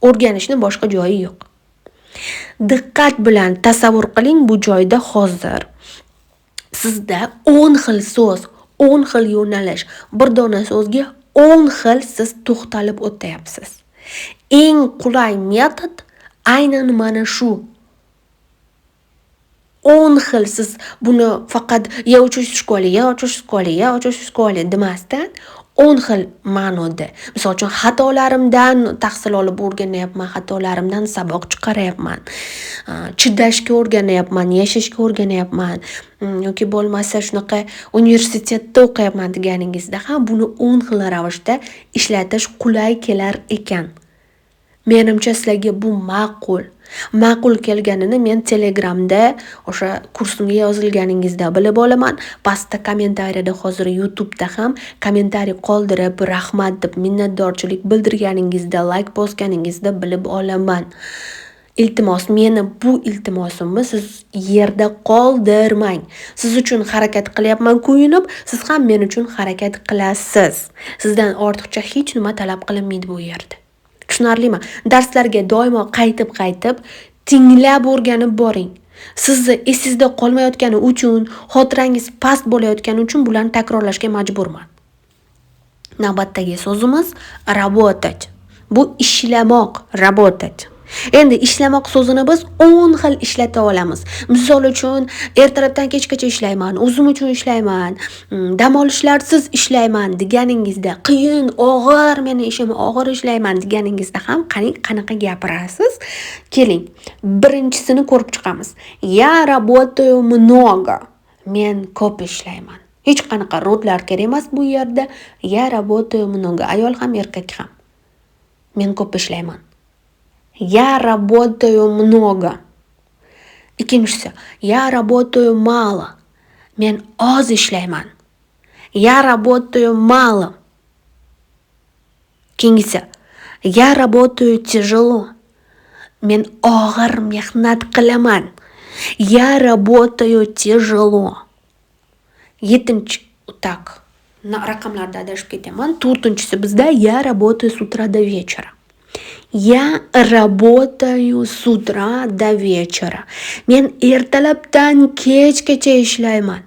O'rganishni boshqa joyi yo'q. Diqqat bilan tasavvur qiling, bu joyda hozir sizda 10 xil so'z, 10 xil yo'nalish, bir dona so'zga 10 xil siz to'xtalib o'tayapsiz. Eng qulay metod aynan mana shu. 10 xil siz buni faqat я учусь в школе, я учусь в школе, я учусь в школе demasdan 10 xil ma'noda. Misol uchun xatolarimdan tahsil olib o'rganyapman, xatolarimdan saboq chiqaryapman, chidashga o'rganyapman, yashashga o'rganyapman yoki bo'lmasa shunaqa universitetda o'qiyapman deganingizda ham buni 10 xil ravishda ishlatish qulay kelar ekan. Menimcha sizlarga bu ma'qul. Ma'qul kelganini men Telegramda o'sha kursimga yozilganingizda bilib olaman. Pastda kommentariyada hozir YouTube'da ham kommentariy qoldirib, rahmat deb minnatdorchilik bildirganingizda, like bosganingizda bilib olaman. Iltimos, meni bu iltimosimni siz yerda qoldirmang. Siz uchun harakat qilyapman kuyunib, siz ham men uchun harakat qilasiz. Sizdan ortiqcha hech nima talab qilinmaydi bu yerda. Tushunarlimi? Darslarga doimo qaytib-qaytib tinglab o'rganib boring. Sizni esingizda qolmayotgani uchun, xotirangiz past bo'layotgani uchun bularni takrorlashga majburman. Navbatdagi so'zimiz работать. Bu ishlamoq, работать. Endi ishlamoq so'zini biz 10 xil ishlata olamiz. Misol uchun, ertalabdan kechgacha ishlayman, o'zim uchun ishlayman, dam olishlarsiz ishlayman deganingizda, qiyin, og'ir, meni ishim og'ir ishlayman deganingizda ham qaning qanaqa gapirasiz? Keling, birinchisini ko'rib chiqamiz. Я работаю много. Men ko'p ishlayman. Hech qanaqa rodlar kerak emas bu yerda. Я работаю много. Ayol ham, erkak ham. Men ko'p ishlayman. Я работаю много. Ikkinchisi, я работаю мало. Men oz ishlayman. Я работаю мало. Keyingisi, я работаю тяжело. Men og'ir mehnat qilaman. Я работаю тяжело. 7-chi, так, raqamlarda adashib ketaman. 4-chisi bizda я работаю с утра до вечера. Я работаю с утра до вечера. Men ertalabdan kechgacha ishlayman.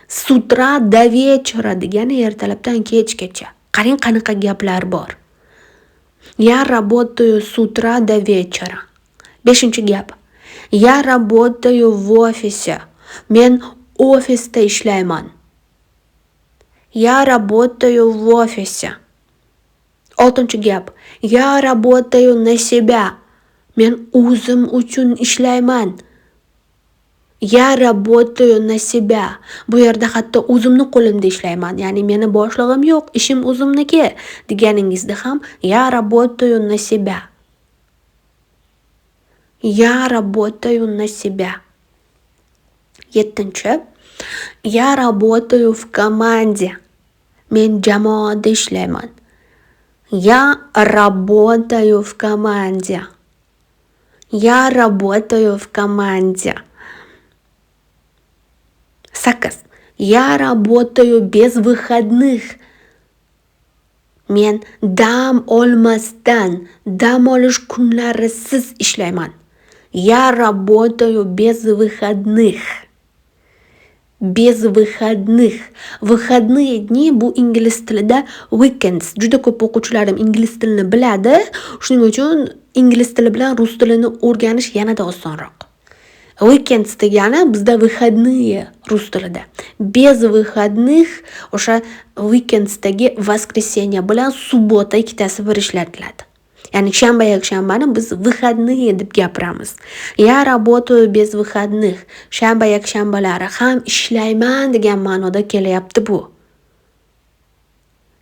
С утра до вечера degani ertalabdan kechgacha. Qarang, qanaqa gaplar bor. Я работаю с утра до вечера. Beshinchi gap. Я работаю в офисе. Men ofisda ishlayman. Я работаю в офисе. Oltinchi gap. Я работаю на себя. Men o'zim uchun ishlayman. Я работаю на себя. Bu yerda hatto o'zimni qo'limda ishlayman. Ya'ni meni boshlig'im yo'q, ishim o'zimniki deganingizda ham я работаю на себя. Я работаю на себя. Yettinchi. Я работаю в команде. Men jamoada ishlayman. Я работаю в команде. Я работаю в команде. Sakkiz. Я работаю без выходных. Men dam olmasdan, dam olish kunlarisiz ishlayman. Я работаю без выходных. Без выходных. Выходные дни bu ingliz tilida weekends. Juda ko'p o'quvchilarim ingliz tilini biladi. Shuning uchun ingliz tili bilan rus tilini o'rganish yanada osonroq. Weekends degani bizda выходные rus tilida. Без выходных o'sha weekendsdagi воскресенье bilan суббота ikkitasi bir ishlatiladi. Ya'ni shanba, yakshanbani biz выходные deb gapiramiz. Я работаю без выходных. Shanba, yakshanbalari ham ishlayman degan ma'noda kelyapti bu.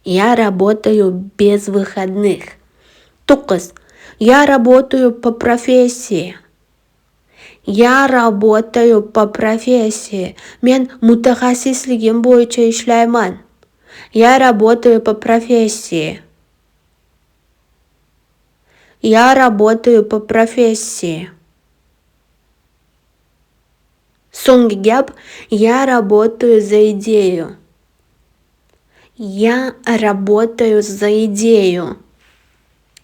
Я работаю без выходных. 9. Я работаю по профессии. Я работаю по профессии. Men mutaxassisligim bo'yicha ishlayman. Я работаю по профессии. Я работаю по профессии. So'nggi gap: я работаю за идею. Я работаю за идею.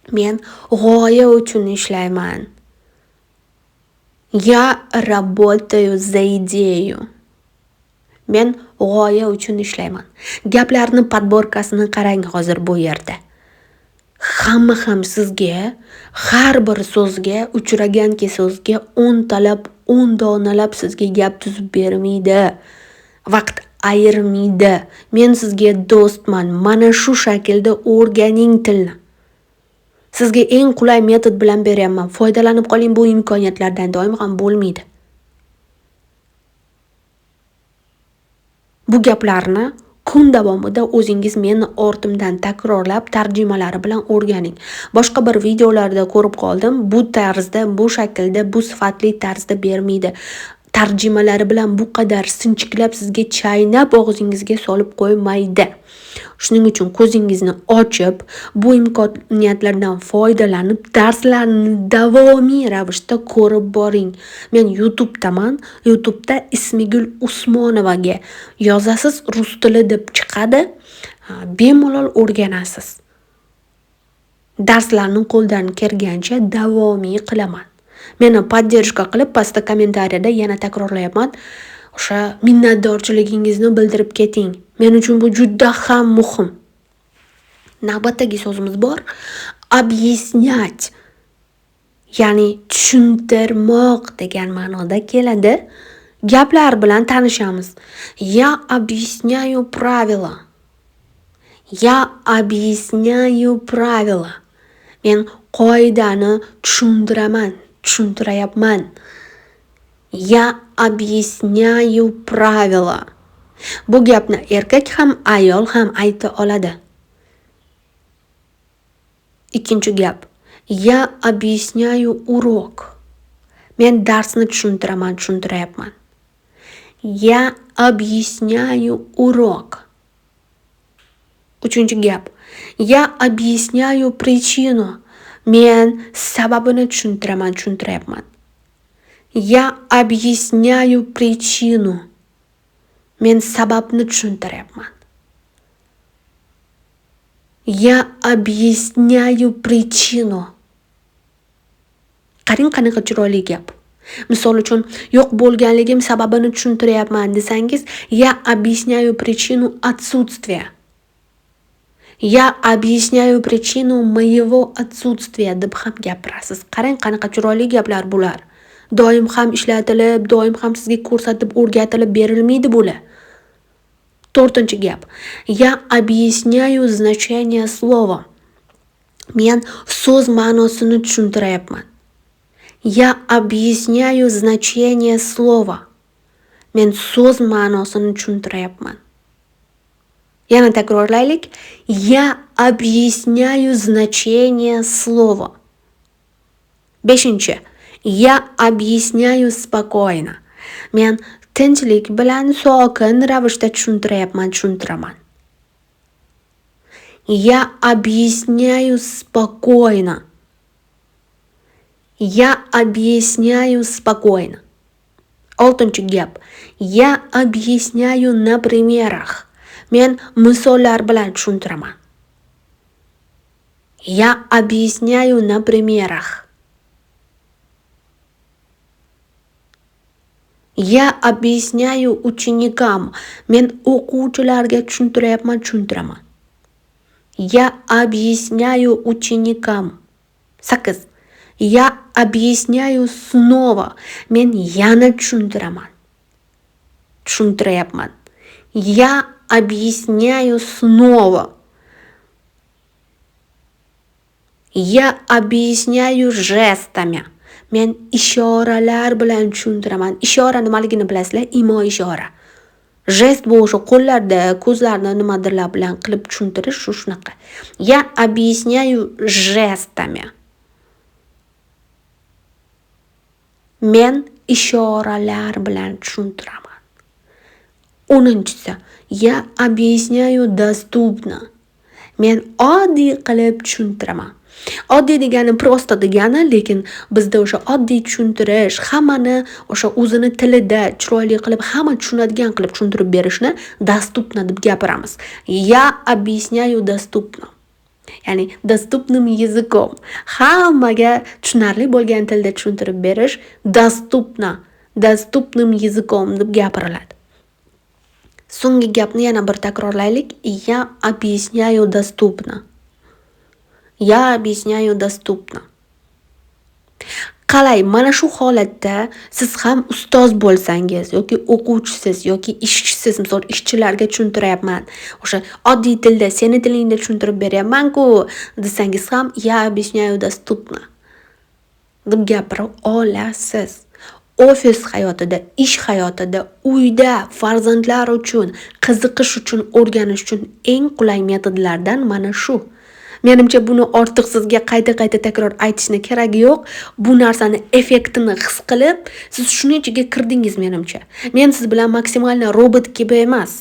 Men g'oya uchun ishlayman. Я работаю за идею. Men g'oya uchun ishlayman. Gaplarni подборка sini qarang hozir bu yerda. Hamma ham sizga har bir so'zga, uchraganki so'zga o'ntalab, 10 donalab sizga gap tuzib bermaydi. Vaqt ayirmaydi. Men sizga do'stman. Mana shu shaklda o'rganing tilni. Sizga eng qulay metod bilan beryapman. Foydalanib qoling bu imkoniyatlardan, doim ham bo'lmaydi. Bu gaplarni kun davomida o'zingiz meni ortimdan takrorlab, tarjimalari bilan o'rganing. Boshqa bir videolarda ko'rib qoldim. Bu tarzda, bu shaklda, bu sifatli tarzda bermaydi. Tarjimalari bilan bu qadar sinchiklab sizga chaynab og'zingizga solib qo'ymaydi. Shuning uchun ko'zingizni ochib, bu imkoniyatlardan foydalanib, darslarni davomiy ravishda ko'rib boring. Men YouTube'daman. YouTube'da Ismigul Usmonovaga yozasiz, rus tili deb chiqadi. Bemalol o'rganasiz. Darslarni qo'ldan kelgancha davomiy qilaman. Meni поддержка qilib, pastda kommentariyada yana takrorlayapman. O'sha minnatdorchiligingizni bildirib keting. Men uchun bu juda ham muhim. Navbatdagi so'zimiz bor. Объяснять. Ya'ni tushuntirmoq degan ma'noda keladi. Gaplar bilan tanishamiz. Я объясняю правила. Я объясняю правила. Men qoidani tushuntiraman, tushuntirayapman. Я объясняю правила. Bu gapni erkak ham, ayol ham ayta oladi. Ikkinchi gap. Я объясняю урок. Men darsni tushuntiraman, tushuntirayapman. Я объясняю урок. Uchinchi gap. Я объясняю причину. Men sababini tushuntiraman, tushuntirayapman. Я объясняю причину. Men sababni tushuntiryapman. Я объясняю причину. Qarang, qanaqa chiroyli gap. Misol uchun, yo'q bo'lganligim sababini tushuntiryapman desangiz, я объясняю причину отсутствия. Я объясняю причину моего отсутствия deb ham gapirasiz. Qarang, qanaqa chiroyli gaplar bular. Doim ham ishlatilib, doim ham sizga ko'rsatib, o'rgatilib berilmaydi bular. To'rtinchi gap. Я объясняю значение слова. Men so'z ma'nosini tushuntiryapman. Я объясняю значение слова. Men so'z ma'nosini tushuntiryapman. Yana takrorlaylik. Я объясняю значение слова. Beshinchi. Я объясняю спокойно. Men tinchlik bilan sokin ravishda tushuntiryapman, tushuntiraman. Я объясняю спокойно. Я объясняю спокойно. Oltinchi gap. Я объясняю на примерах. Men misollar bilan tushuntiraman. Я объясняю на примерах. Я объясняю ученикам. Men o'quvchilarga tushuntiryapman, tushuntiraman. Я объясняю ученикам. 8. Я объясняю снова. Men yana tushuntiraman. Tushuntiryapman. Я объясняю снова. Я объясняю жестами. Men ishoralar bilan tushuntiraman. Ishora nimaligini bilasizlar? Imo ishora. Jest bu o'sha qo'llarda, ko'zlarni nimadirlar bilan qilib tushuntirish, shu shunaqa. Я объясняю жестами. Men ishoralar bilan tushuntiraman. 10-chisi. Я объясняю доступно. Men oddiy qilib tushuntiraman. Oddiy degani prosta degani, lekin bizda o'sha oddiy tushuntirish, hammani o'sha o'zini tilida chiroyli qilib, hamma tushunadigan qilib tushuntirib berishni доступно deb gapiramiz. Я объясняю доступно. Ya'ni доступным языком. Hammaga tushunarli bo'lgan tilda tushuntirib berish доступно, доступным языком deb gapiriladi. So'nggi gapni yana bir takrorlaylik. Я объясняю доступно. Я объясняю доступно. Qalay, mana shu holatda siz ham ustoz bo'lsangiz yoki o'quvchisiz yoki ishchisiz, misol ishchilarga tushuntiryapman. O'sha oddiy tilda, seni tilingda tushuntirib beryapman-ku desangiz ham я объясняю доступно deb gapira olasiz. Ofis hayotida, ish hayotida, uyda farzandlar uchun, qiziqish uchun, o'rganish uchun eng qulay metodlardan mana shu. Menimcha buni ortiq sizga qayta-qayta takror aytishni keragi yo'q. Bu narsani effektini his qilib, siz shuning ichiga kirdingiz menimcha. Men siz bilan maksimalni robot kabi emas,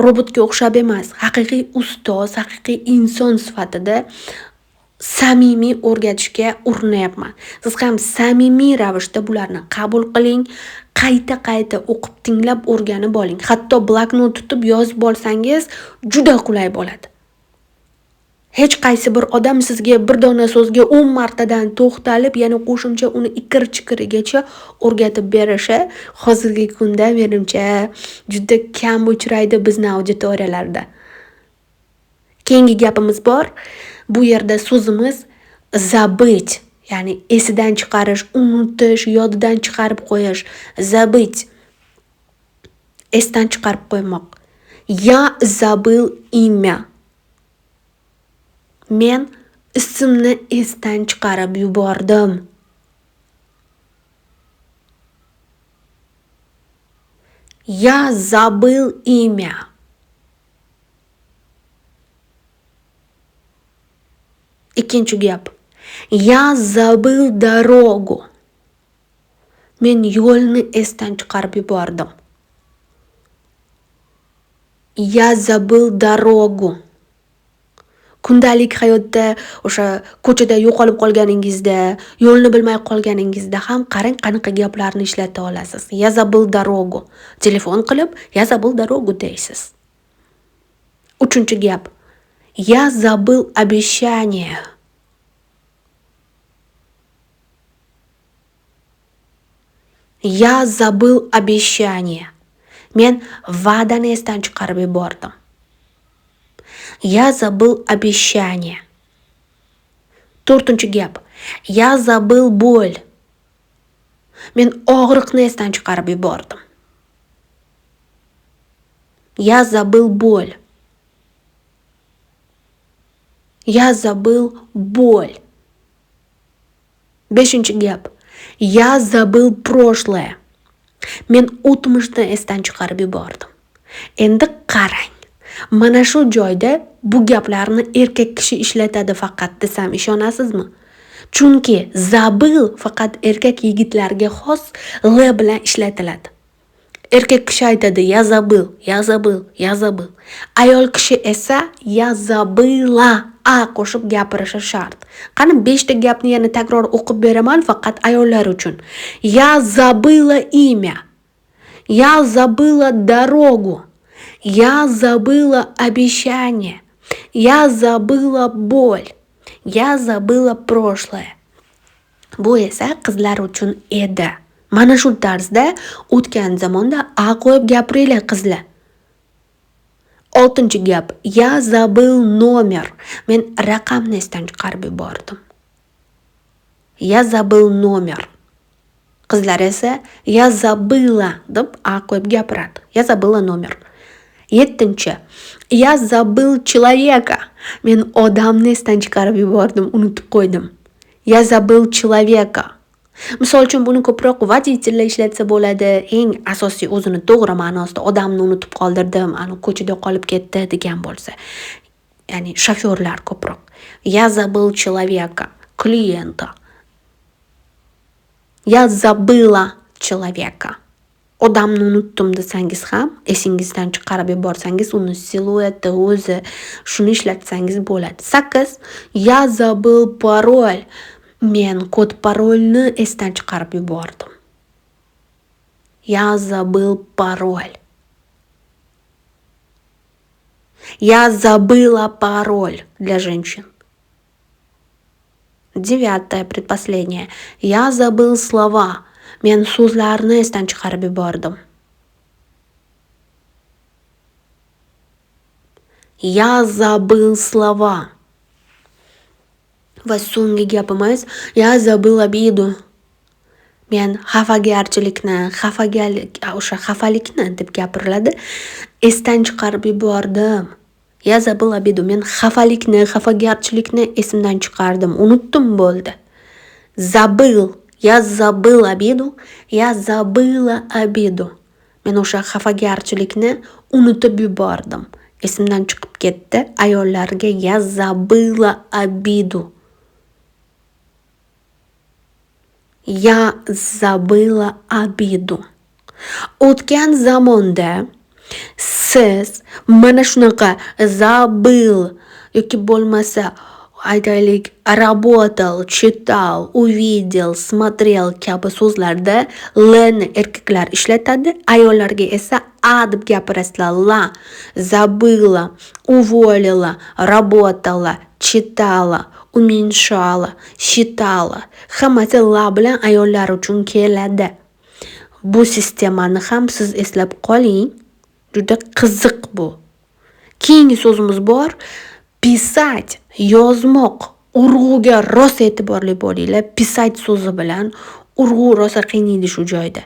robotga o'xshab emas, haqiqiy ustoz, haqiqiy inson sifatida samimiy o'rgatishga urinyapman. Siz ham samimiy ravishda bularni qabul qiling, qayta-qayta o'qib, tinglab o'rganib oling. Hatto bloknot tutib yozib olsangiz juda qulay bo'ladi. Hech qaysi bir odam sizga bir dona so'zga 10 martadan to'xtalib, yana qo'shimcha uni ikir-chikirigacha o'rgatib berishi hozirgi kunda menimcha juda kam uchraydi bizni auditoriyalarda. Keyingi gapimiz bor. Bu yerda so'zimiz забыть, ya'ni esidan chiqarish, unutish, yodidan chiqarib qo'yish, забыть. Esdan chiqarib qo'ymoq. Я забыл имя. Men ismni esdan chiqarib yubordim. Я забыл имя. Ikkinchi gap. Я забыл дорогу. Men yo'lni esdan chiqarib yubordim. Я забыл дорогу. Kundalik hayotda o'sha ko'chada yo'qolib qolganingizda, yo'lni bilmay qolganingizda ham qarang qanaqa gaplarni ishlata olasiz. Я забыл дорогу. Telefon qilib, я забыл дорогу deysiz. Uchinchi gap. Я забыл обещание. Я забыл обещание. Men va'dani esdan chiqarib yubordim. Я забыл обещание. To'rtinchi gap. Я забыл боль. Men og'riqni esdan chiqarib yubordim. Я забыл боль. Я забыл боль. Beshinchi gap. Я забыл прошлое. Men o'tmishni esdan chiqarib yubordim. Endi qarang. Mana shu joyda bu gaplarni erkak kishi ishlatadi faqat desam ishonasizmi? Chunki забыл faqat erkak yigitlarga xos l bilan ishlatiladi. Erkak kishi aytadi я забыл, я забыл, я забыл. Ayol kishi esa я забыла a qo'shib gapirishi shart. Qani 5 ta gapni yana takror o'qib beraman faqat ayollar uchun. Я забыла имя. Я забыла дорогу. Я забыла обещание. Я забыла боль. Я забыла прошлое. Bu esa qizlar uchun edi. Mana shu tarzda o'tgan zamonda a qo'yib gapiringlar qizlar. 6-chi gap. Я забыл номер. Men raqamni esdan chiqarib yubordim. Я забыл номер. Qizlar esa я забыла deb a qo'yib gapiradi. Я забыла номер. 7-chi. Я забыл человека. Men odamni esdan chiqarib yubordim, unutib qo'ydim. Я забыл человека. Misol uchun buni ko'proq водительlar ishlatsa bo'ladi. Eng asosiy o'zini to'g'ri ma'nosida odamni unutib qoldirdim, ani ko'chada qolib ketdi degan bo'lsa. Ya'ni shofyorlar ko'proq. Я забыл человека, клиента. Я забыла человека. Odamni unutdim desangiz ham, esingizdan chiqarib yuborsangiz, uni silueti o'zi shuni ishlatsangiz bo'ladi. 8. Я забыл пароль. Men kod parolni esdan chiqarib yubordim. Я забыл пароль. Я забыла пароль для женщин. 9, предпоследнее. Я забыл слова. Men so'zlarni esdan chiqarib yubordim. Я забыл слова. Va so'nggi gapimiz я забыл обиду. Men xafagarchilikni, o'sha xafalikni deb gapiriladi. Esdan chiqarib yubordim. Я забыл обиду. Men xafalikni, xafagarchilikni esimdan chiqardim, unutdim bo'ldi. Забыл. Я забыл обиду. Я забыла обиду. Men o'sha xafagarchilikni unutib yubordim. Esimdan chiqib ketdi. Ayollarga я забыла обиду. Я забыла обиду. O'tgan zamonda siz mana shunaqa забыл yoki bo'lmasa aytaylik работал, читал, увидел, смотрел kabi so'zlarda l ni erkaklar ishlatadi, ayollarga esa a deb gapirasizlar. La, забыла, уволила, работала, читала, уменьшала, считала. Hammasi la bilan ayollar uchun keladi. Bu sistemani ham siz eslab qoling. Juda qiziq bu. Keyingi so'zimiz bor. Писать, yozmoq. Urg'uga rosa e'tiborli bo'linglar. Писать so'zi bilan urg'u rosa qiynaydi shu joyda.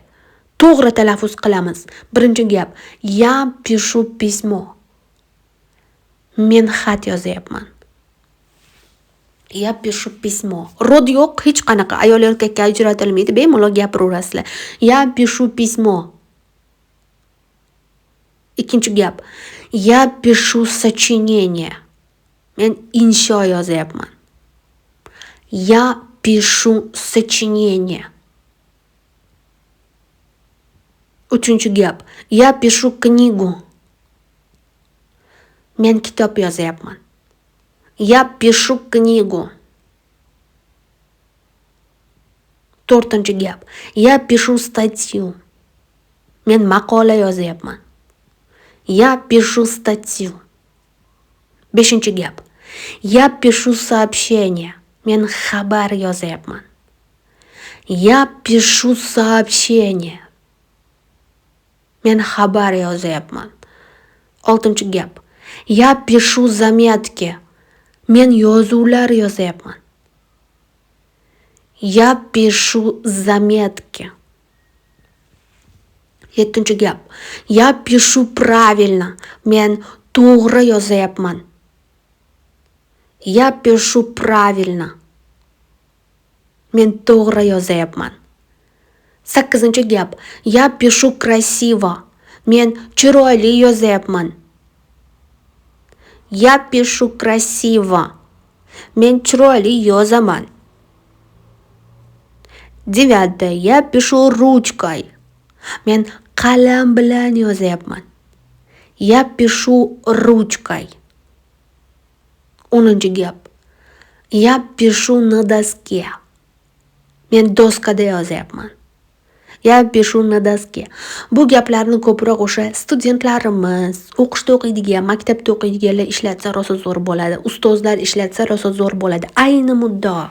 To'g'ri talaffuz qilamiz. Birinchi gap. Я пишу письмо. Men xat yozyapman. Я пишу письмо. Rod yo'q, hech qanaqa ayol erkakka ajratilmaydi, bemalol gapiraverasizlar. Я пишу письмо. Ikkinchi gap. Я пишу сочинение. Men insho yozyapman. Я пишу сочинение. Uchinchi gap. Я пишу книгу. Men kitob yozyapman. Я пишу книгу. To'rtinchi gap. Я пишу статью. Men maqola yozyapman. Я пишу статью. Beshinchi gap. Я пишу сообщение. Men xabar yozyapman. Я пишу сообщение. Men xabar yozyapman. Oltinchi gap. Я пишу заметки. Men yozuvlar yozyapman. Я пишу заметки. Yettinchi gap. Я пишу правильно. Men to'g'ri yozyapman. Я пишу правильно. Men to'g'ri yozyapman. Sakkizinchi gap. Я пишу красиво. Men chiroyli yozyapman. Я пишу красиво. Men chiroyli yozaman. Девятое. Я пишу ручкой. Men qalam bilan yozyapman. Я пишу ручкой. 10 gap. Я пишу на доске. Men doskada yozyapman. Я пишу на доске. Bu gaplarni ko'proq o'sha studentlarimiz, o'qishda o'qiydigan, maktabda o'qiydiganlar ishlatsa rosa zo'r bo'ladi. Ustozlar ishlatsa rosa zo'r bo'ladi. Ayni muddao.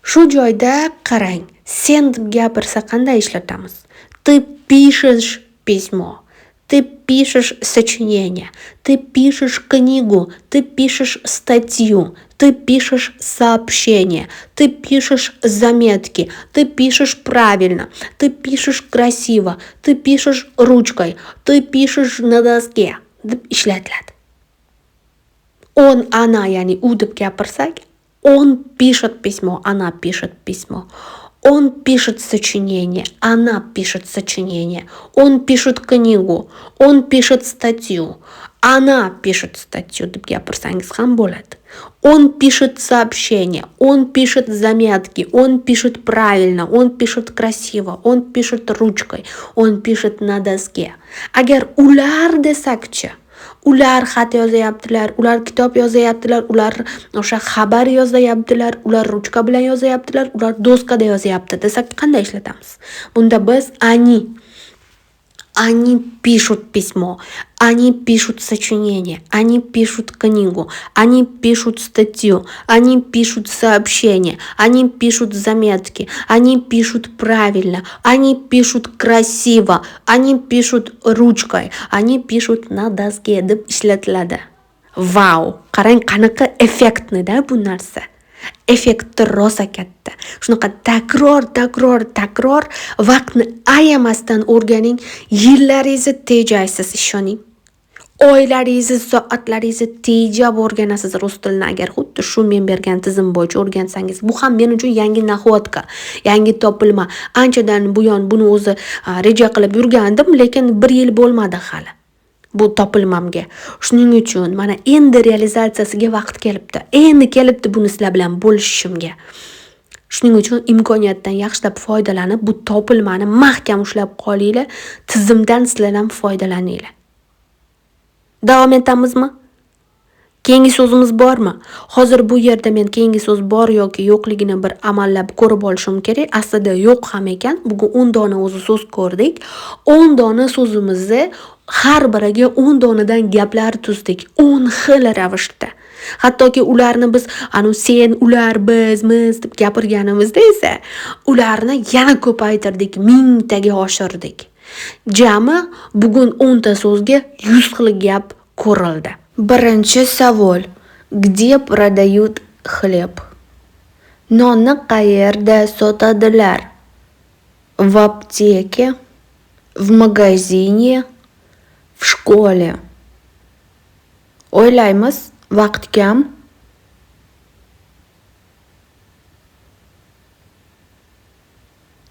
Shu joyda qarang, sen deb gapirsa qanday ishlatamiz? Ты пишешь письмо. Ты пишешь сочинение, ты пишешь книгу, ты пишешь статью, ты пишешь сообщение, ты пишешь заметки, ты пишешь правильно, ты пишешь красиво, ты пишешь ручкой, ты пишешь на доске deb ishlatiladi. Он, она, ya'ni u deb gapirsak, он пишет письмо, она пишет письмо. Он пишет сочинение, она пишет сочинение, он пишет книгу, он пишет статью, она пишет статью deb gapirsangiz ham bo'ladi. Он пишет сообщение, он пишет заметки, он пишет правильно, он пишет красиво, он пишет ручкой, он пишет на доске. Agar ular desakchi, ular xat yozayaptilar, ular kitob yozayaptilar, ular o'sha xabar yozayaptilar, ular ruchka bilan yozayaptilar, ular doskada yozyapti desak qanday ishlatamiz? Bunda biz они. Они пишут письмо, они пишут сочинение, они пишут книгу, они пишут статью, они пишут сообщение, они пишут заметки, они пишут правильно, они пишут красиво, они пишут ручкой, они пишут на доске deb ishlatiladi. Vau! Qarang, qanaqa effektni-da bu narsa. Effekti rosa katta. Shunaqa takror, takror, takror vaqtni ayamasdan o'rganing, yillaringizni tejaysiz, ishoning. Oylaringizni, soatlaringizni tejab o'rganasiz rus tilini agar xuddi shu men bergan tizim bo'yicha o'rgansangiz. Bu ham men uchun yangi находка, yangi topilma. Anchadan buyon buni o'zi reja qilib yurgandim, lekin bir yil bo'lmadi hali bu topilmamga. Shuning uchun mana endi realizatsiyasiga vaqt kelibdi. Endi kelibdi buni sizlar bilan bo'lishishimga. Shuning uchun imkoniyatdan yaxshilab foydalanib, bu topilmani mahkam ushlab qolinglar, tizimdan sizlar ham foydalaninglar. Davom etamizmi? Keyingi so'zimiz bormi? Hozir bu yerda men keyingi so'z bor yoki yo'qligini bir amallab ko'rib olishim kerak. Aslida yo'q ham ekan. Bugun 10 dona o'zi so'z ko'rdik. 10 dona so'zimizni har biriga 10 donadan gaplar tuzdik. 10 xil ravishda. Hattoki ularni biz anu sen, ular, biz, miz deb gapirganimizda esa ularni yana ko'paytirdik, mingtaga oshirdik. Jami bugun 10 ta so'zga 100 xil gap ko'rildi. Birinchi savol. Где продают хлеб? Nonni qayerda sotadilar? В аптеке, в магазине, в школе. O'ylaymiz, vaqt kam.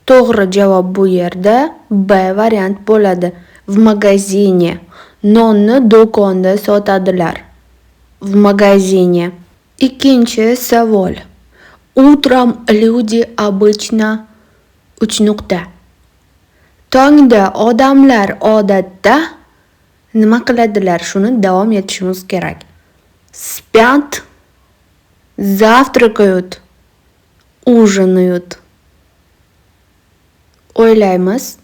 To'g'ri javob bu yerda B variant bo'ladi. В магазине. Nonni do'konda sotadilar. В магазине. Ikkinchi savol. Утром люди обычно 3. Tongda odamlar odatda nima qiladilar? Shuni davom etishimiz kerak. Спят, завтракают, ужинают. O'ylaymiz.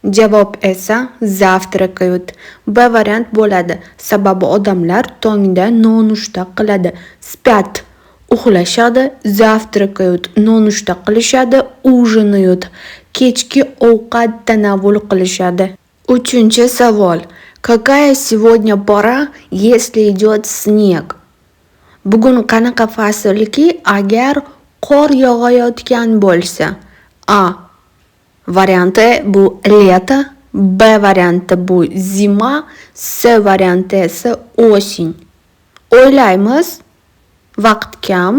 Javob esa завтракают. B variant bo'ladi. Sababi odamlar tongda nonushta qiladi. Спят Uxlashadi, завтракают, nonushta qilishadi, ужинают, kechki ovqat tanovul qilishadi. Uchinchi savol. Какая сегодня пора, если идет снег? Bugun qanaqa faslki, agar qor yog'ayotgan bo'lsa? A varianti bu лето, B varianti bu зима, C varianti esa осень. O'ylaymiz. Vaqt kam.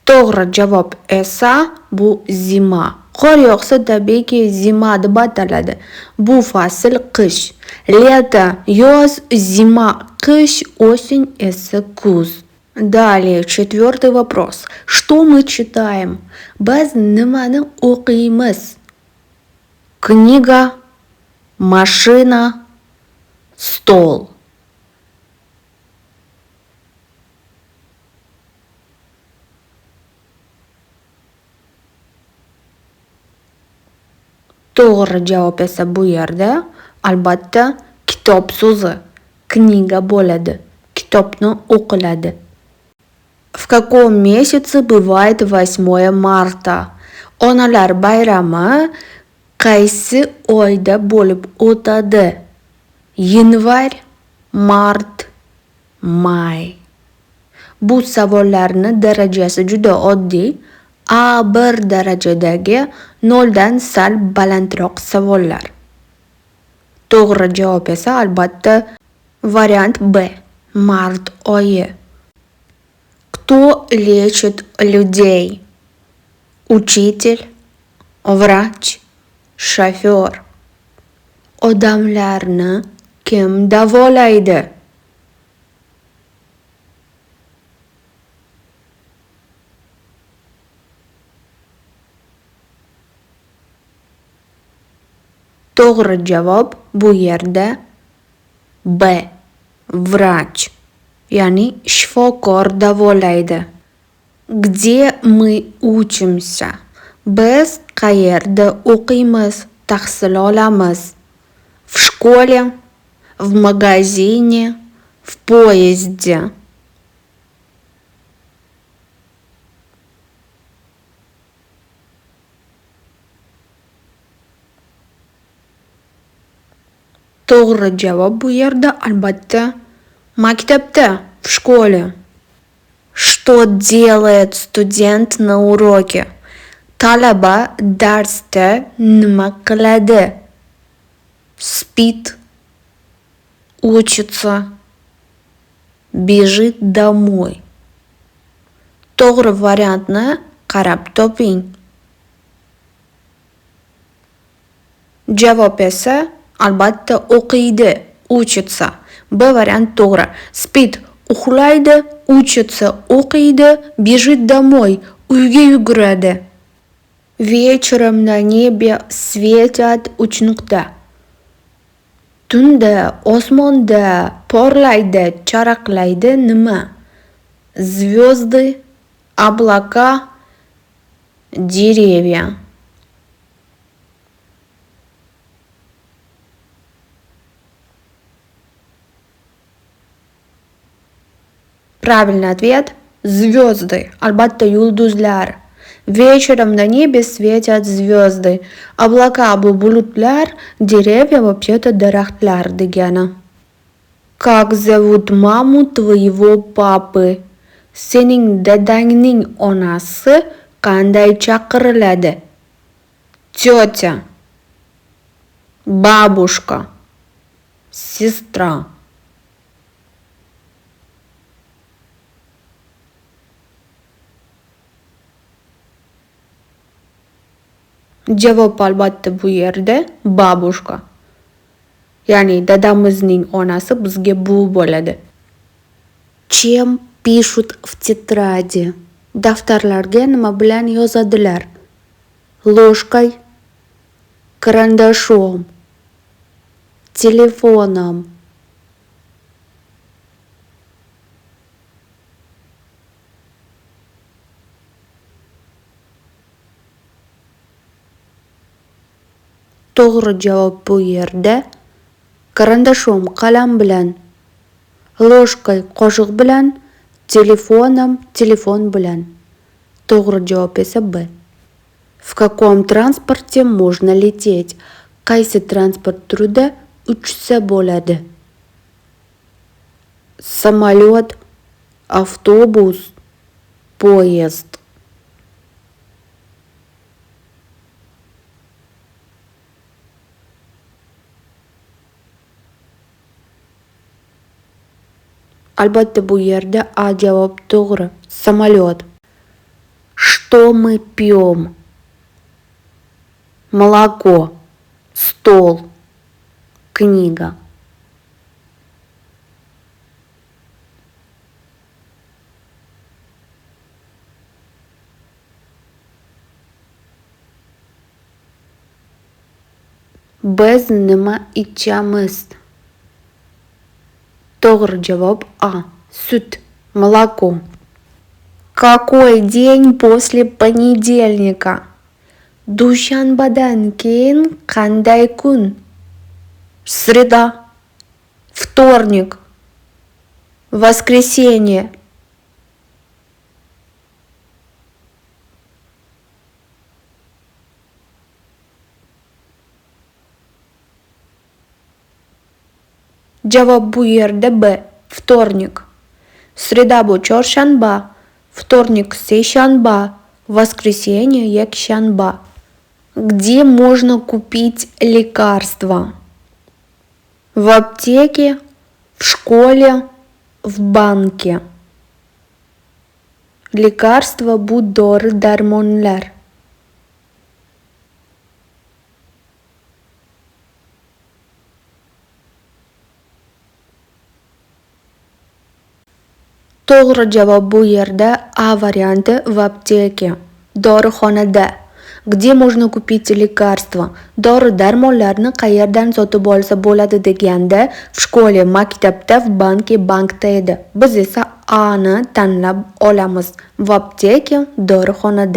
To'g'ri javob esa bu зима. Qor yog'sa tabiiyki зима deb ataladi. Bu fasl qish. Лето yoz, зима qish, осень esa kuz. Далее, четвертый вопрос. Что мы читаем? Biz nimani o'qiymiz? Книга, машина, стол. To'g'ri javob esa bu yerda albatta kitob so'zi, книга bo'ladi. Kitobni o'qiladi. В каком месяце бывает 8 марта? Onalar bayrami qaysi oyda bo'lib o'tadi? Январь, март, май. Bu savollarni darajasi juda oddiy. A1 darajadagi 0 dan sal balandroq savollar. To'g'ri javob esa albatta variant B, mart oyi. Кто лечит людей? Учитель, врач, шофер. Odamlarni kim davolaydi? To'g'ri javob bu yerda B, врач, ya'ni shifokor davolaydi. Где мы учимся? Biz qayerda o'qiymiz, tahsil olamiz? В школе, в магазине, в поезде. To'g'ri javob bu yerda albatta maktabda, в школе. Что делает студент на уроке? Talaba darsda nima qiladi? Спит, учится, бежит домой. To'g'ri variantni qarab toping. Javob esa albatta o'qiydi, учится. B variant to'g'ri. Спит uxlaydi, учится o'qiydi, бежит домой uyga yuguradi. Вечером на небе светят uch nuqta. Tunda osmonda porlaydi, charaqlaydi nima? Звезды, облака, деревья. Правильный ответ – звезды. Albatta yulduzlar. Вечером на небе светят звезды. Облака bu bulutlar, деревья вообще-то daraxtlar degani. Как зовут маму твоего папы? Sening dadangning onasi qanday chaqiriladi? Тетя, бабушка, сестра. Javob albatta bu yerda бабушка. Ya'ni dadamizning onasi bizga buvi bo'ladi. Чем пишут в тетради? Daftarlarga nima bilan yozadilar? Ложкой, карандашом, телефоном. To'g'ri javob bu yerda карандашом qalam bilan, ложкой qoshiq bilan, Телефоном, telefon bilan. To'g'ri javob esa B. В каком транспорте можно лететь? Qaysi transport turida uchsa bo'ladi? Самолет, автобус, поезд. Albatta, bu yerda A javob to'g'ri. Самолет. Что мы пьем? Молоко, стол, книга. Biz nima ichamiz? To'g'ri javob A. Sut, молоко. Какой день после понедельника? Dushanbadan keyin qanday kun? Среда, вторник, воскресенье. Javob bu yerda B. Вторник. Среда bu chorshanba, вторник seshanba, воскресенье yakshanba. Где можно купить лекарства? В аптеке, в школе, в банке. Лекарства bu dori-darmonlar. To'g'ri javob bu yerda A varianti, в аптеке. Dorixonada. Где можно купить лекарства? Dori-darmonlarni qayerdan sotib olsa bo'ladi deganda, в школе maktabda, в банке bankda edi. Biz esa A ni tanlab olamiz. В аптеке, dorixonada.